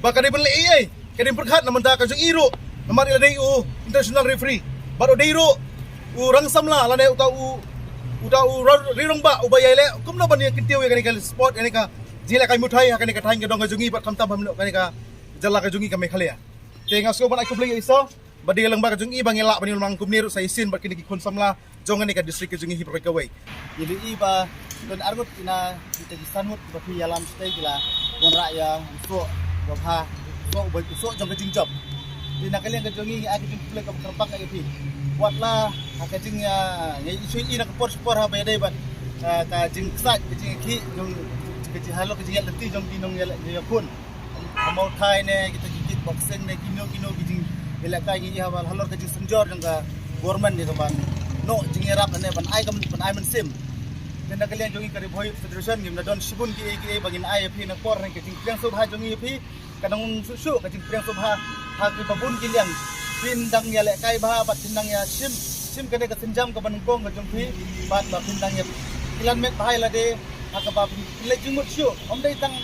ba ka dei ban leh ei ei, ka dei ban pyrkhat namar ka jong i ruh, namar i la dei u international referee, bad u dei ruh u rang samla lane uta u, uta u ra-, ri rangbah uba ïaleh kumno ban ïakyntiew ïa kane ka sport, ïa kane ka jingïalehkai muay thai ha kane ka thaiñ ka dong ka jong ngi bad khamtam ha kane ka jylla ka jong ngi ka Meghalaya. Te nga sngewbha ban ai khublei ïa i sir ba dei lyngba ka jong i ba ngi lah ban ïalum lang kumne ruh sa shisien bad kine ki khun samla jong kane ka district ka jong ngi hi baroh kawei. Ngi la i ba don arngut na kita ki san ngut ba phi ïalam shatei ki la wanrah ïa u soh ba bha, u soh ba, u soh jong ka jingjop. Te na ka liang ka jong ngi, ngi ai ka jingkhublei kaba kyrpang ïa phi. Wat la ha ka jing, ah, ngi i shu i na ka por sha por haba ïadei bad, ah, ka jingksaid, ka jingïakhih jong, ka jing halor ka jingïaid lynti jong ki nongïaleh, ïakhun. Ka Muay Thai ne, kita ki kickboxing ne, kino kino ki jingïalehkai, ngi i haba halor ka jingsynjor jong ka government ïa ka ban noh jingïarap ne ban ai ka, ban ai mynsiem. Te na ka liang jong ngi ka Ri Bhoi Youth Federation ngim da don shibun kiei kiei ba ngin ai ïa phi na ka por ne, ka jingpdiang sngewbha jong ngi ïa phi ka dang shuh shuh, ka jingpdiang sngewbha ha kiba bun ki liang. Phin dang ïalehkai bha bad phin dang ïashim, shim kane ka sienjam kaba nyngkong ka jong phi, bad ba phin dang ïa, ïalam met bha ïa lade ha kaba phin leit jingmut shuh. Ym dei tang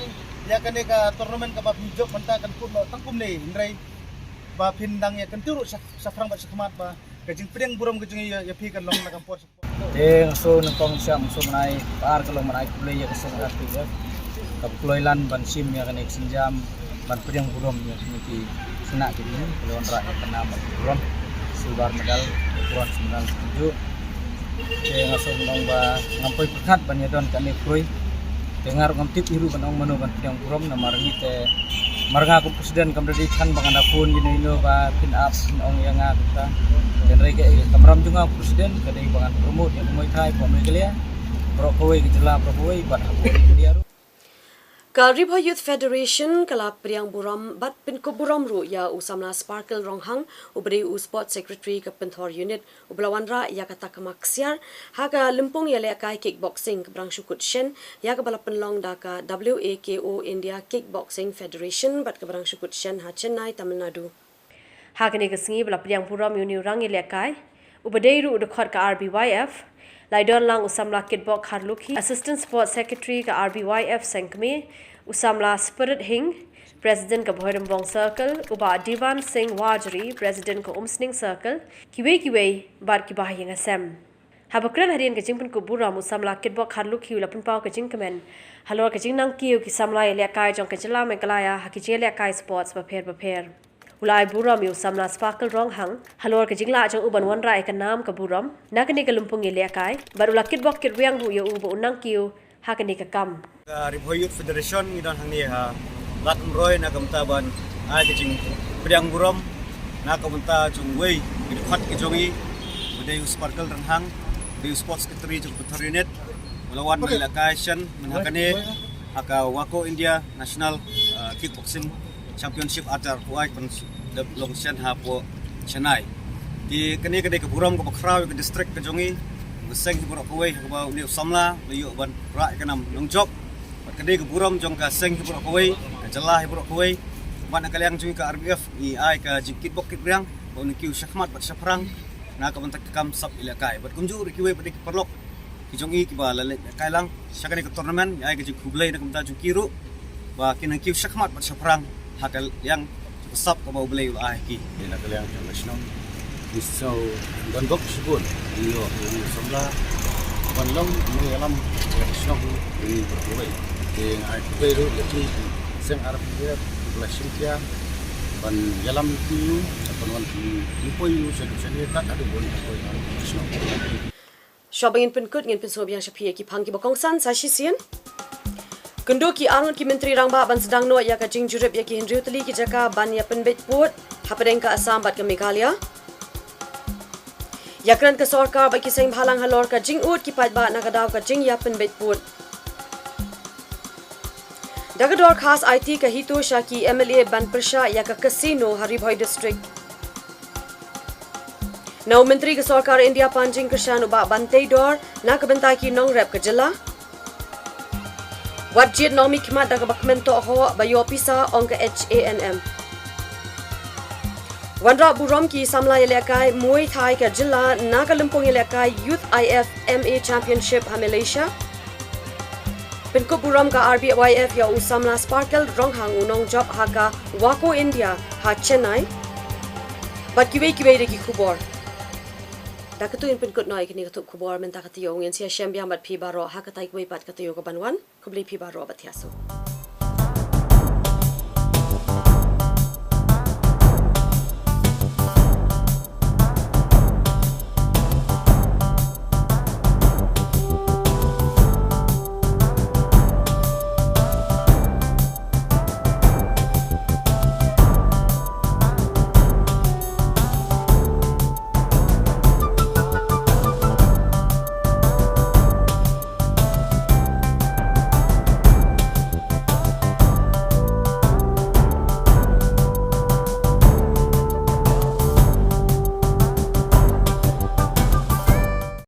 ïa kane ka tournament kaba phi jop mynta kan kut noh tang kumne, hynrei ba phin dang ïakyntiew ruh sha, shaphrang bad shakhmat. Ba ka jingpdiang burom ka jong ngi ïa, ïa phi kan long na ka por sha por. Te nga sngew nyngkong sha nga sngew ban ai, ba ar ka long ban ai khublei ïa ka seng R P F kaba kloi lan ban shim ïa kane ka sienjam ban pdiang burom ïa kine ki khynnah ki jong ngi, ka la wanrah ïa ka nam bad ka burom, silver medal, bronze medal kumjuh. Te nga sngew ban ong ba ngam poi pyrkhat ban ïadon kane ka khrui. Te nga ruh ngam tip hi ruh ban ong mano ban pdiang burom namar ngi te, mar nga kum president kam da dei than ba ngan da phone ïano ïano ba phin ap phin ong ïa nga kumta. Te hynrei ka, eh, kamram jong nga kum president ka dei ba ngan promote ïa ka Muay Thai hapoh Meghalaya, baroh kawei ka jylla baroh kawei bad hapoh India ruh. Ka Ri Bhoi Youth Federation ka la pdiang burom bad pynkup burom ruh ïa u samla Sparkle Ronghang uba dei u Sports Secretary ka Pynthor Unit, uba la wanrah ïa ka takma ksiar ha ka lympung ïalehkai kickboxing kaba dang shu kut shen, ïa kaba la pynlong da ka W A K O India Kickboxing Federation bad kaba dang shu kut shen ha Chennai, Tamil Nadu. Ha kane ka sngi ba la pdiang burom ïa une u rang ïalehkai uba dei ruh u dkhot ka R B Y F, la ïadon lang u samla Kitbok Kharlukhi, Assistant Sports Secretary ka R B Y F Seng Kmie, u samla Spirit Hing, President ka Bhoirymbong Circle, u Bah Diwan Singh Warjri, President ka Umsning Circle, kiwei kiwei bad kiba ha ïing ha sem. Haba kren hadien ka jingpynkup burom, u samla Kitbok Kharlukhi u la pynpaw ka jingkmen halor ka jingnang kiew ki samla ïalehkai jong ka jylla Meghalaya ha ki jingïalehkai sports bapher bapher. U la ai burom ïa u samla Sparkle Ronghang halor ka jinglah jong u ban wanrah ïa ka nam ka burom na kane ka lympung ïalehkai, bad u la kitbok kitrwiang ruh ïa u ba un nang kiew ha kane ka kam. Ka Ri Bhoi Youth Federation ngi don hangne ha Lad Umroi na ka bynta ban ai ka jingpdiang burom na ka bynta jong uwei u dkhot ka jong ngi, u dei u Sparkle Ronghang, u dei u Sports Secretary jong ka Pynthor Unit. Nga la wan ban lehkai shen mynta kane ha ka WAKO India National, uh, Kickboxing Championship ar hajar arphew wei, ban dep long shen hapoh Chennai. Te kane ka dei ka burom kaba khraw ïa ka district ka jong ngi, ka seng hi baroh kawei, ha kaba une u samla u la ïoh ban rah ïa ka nam nongjop. Bad ka dei ka burom jong ka seng hi baroh kawei, ka jylla hi baroh kawei. Bad na ka liang jong ngi ka R B F ngi ai ka jingkitbok kitriang ba un kyntiew shakhmat bad shaphrang na ka bynta ka kam sap ïalehkai. Bad kumjuh ruh kiwei pat de ki paralok ki jong ngi kiba la lehkai lang sha kane ka tournament, ngi ai ka jingkhublei na ka bynta jong ki ruh ba kin nang kyntiew shakhmat bad shaphrang ha ka liang jong ka sap kaba U Blei u la ai ha ki. Te na ka liang jong ka shnong ngi sngewdonbok shibun ïa u samla ban long u nongïalam ïa ka shnong jong ngi baroh kawei. Te nga ai khublei ruh ïa ki seng R B F kiba la shim khia ban ïalam ïa u, ban wan pynpoi ïa u sha duk sha dei tad haduh ba un pynpoi ïa ka shnong. Shuwa ba ngin pynkut, ngin pynsngewbiang sha phi ïa ki phang kiba kongsan sa shisien. Kynduh ki arngut ki myntri rangbah ban sdang noh ïa ka jingjurip ïa ki hynriew tylli ki jaka ban ïa pynbeit pud hapdeng ka Assam bad ka Meghalaya. Ïakren ka sorkar bad ki seng bhalang halor ka jingud ki paidbah na ka daw ka jingïapynbeit pud. Da ka dorkhas aiti ka HITO sha ki M L A ban pyrshah ïa ka casino ha Ri Bhoi District. Na u Myntri ka Sorkar India Panjing Krishan u Bah Banteidor na ka bynta ki nongrep ka jylla. Wat jied nongmihkhmat da kaba kmen tohhoh ba ïoh pisa, ong ka H A N M. Wanrah burom ki samla ïalehkai Muay Thai ka jylla na ka lympung ïalehkai Youth I F M A Championship ha Malaysia. Pynkup burom ka R B Y F ïa u samla Sparkle Ronghang u nongjop ha ka WAKO India ha Chennai. Bad kiwei kiwei de ki khubor. Da katei ngin pynkut noh ïa kane ka thup khubor mynta ka taïew, ngin sa ïashem biang bad phi baroh ha katei kawei pat ka taïew kaban wan. Khublei phi baroh, bad thiah suk.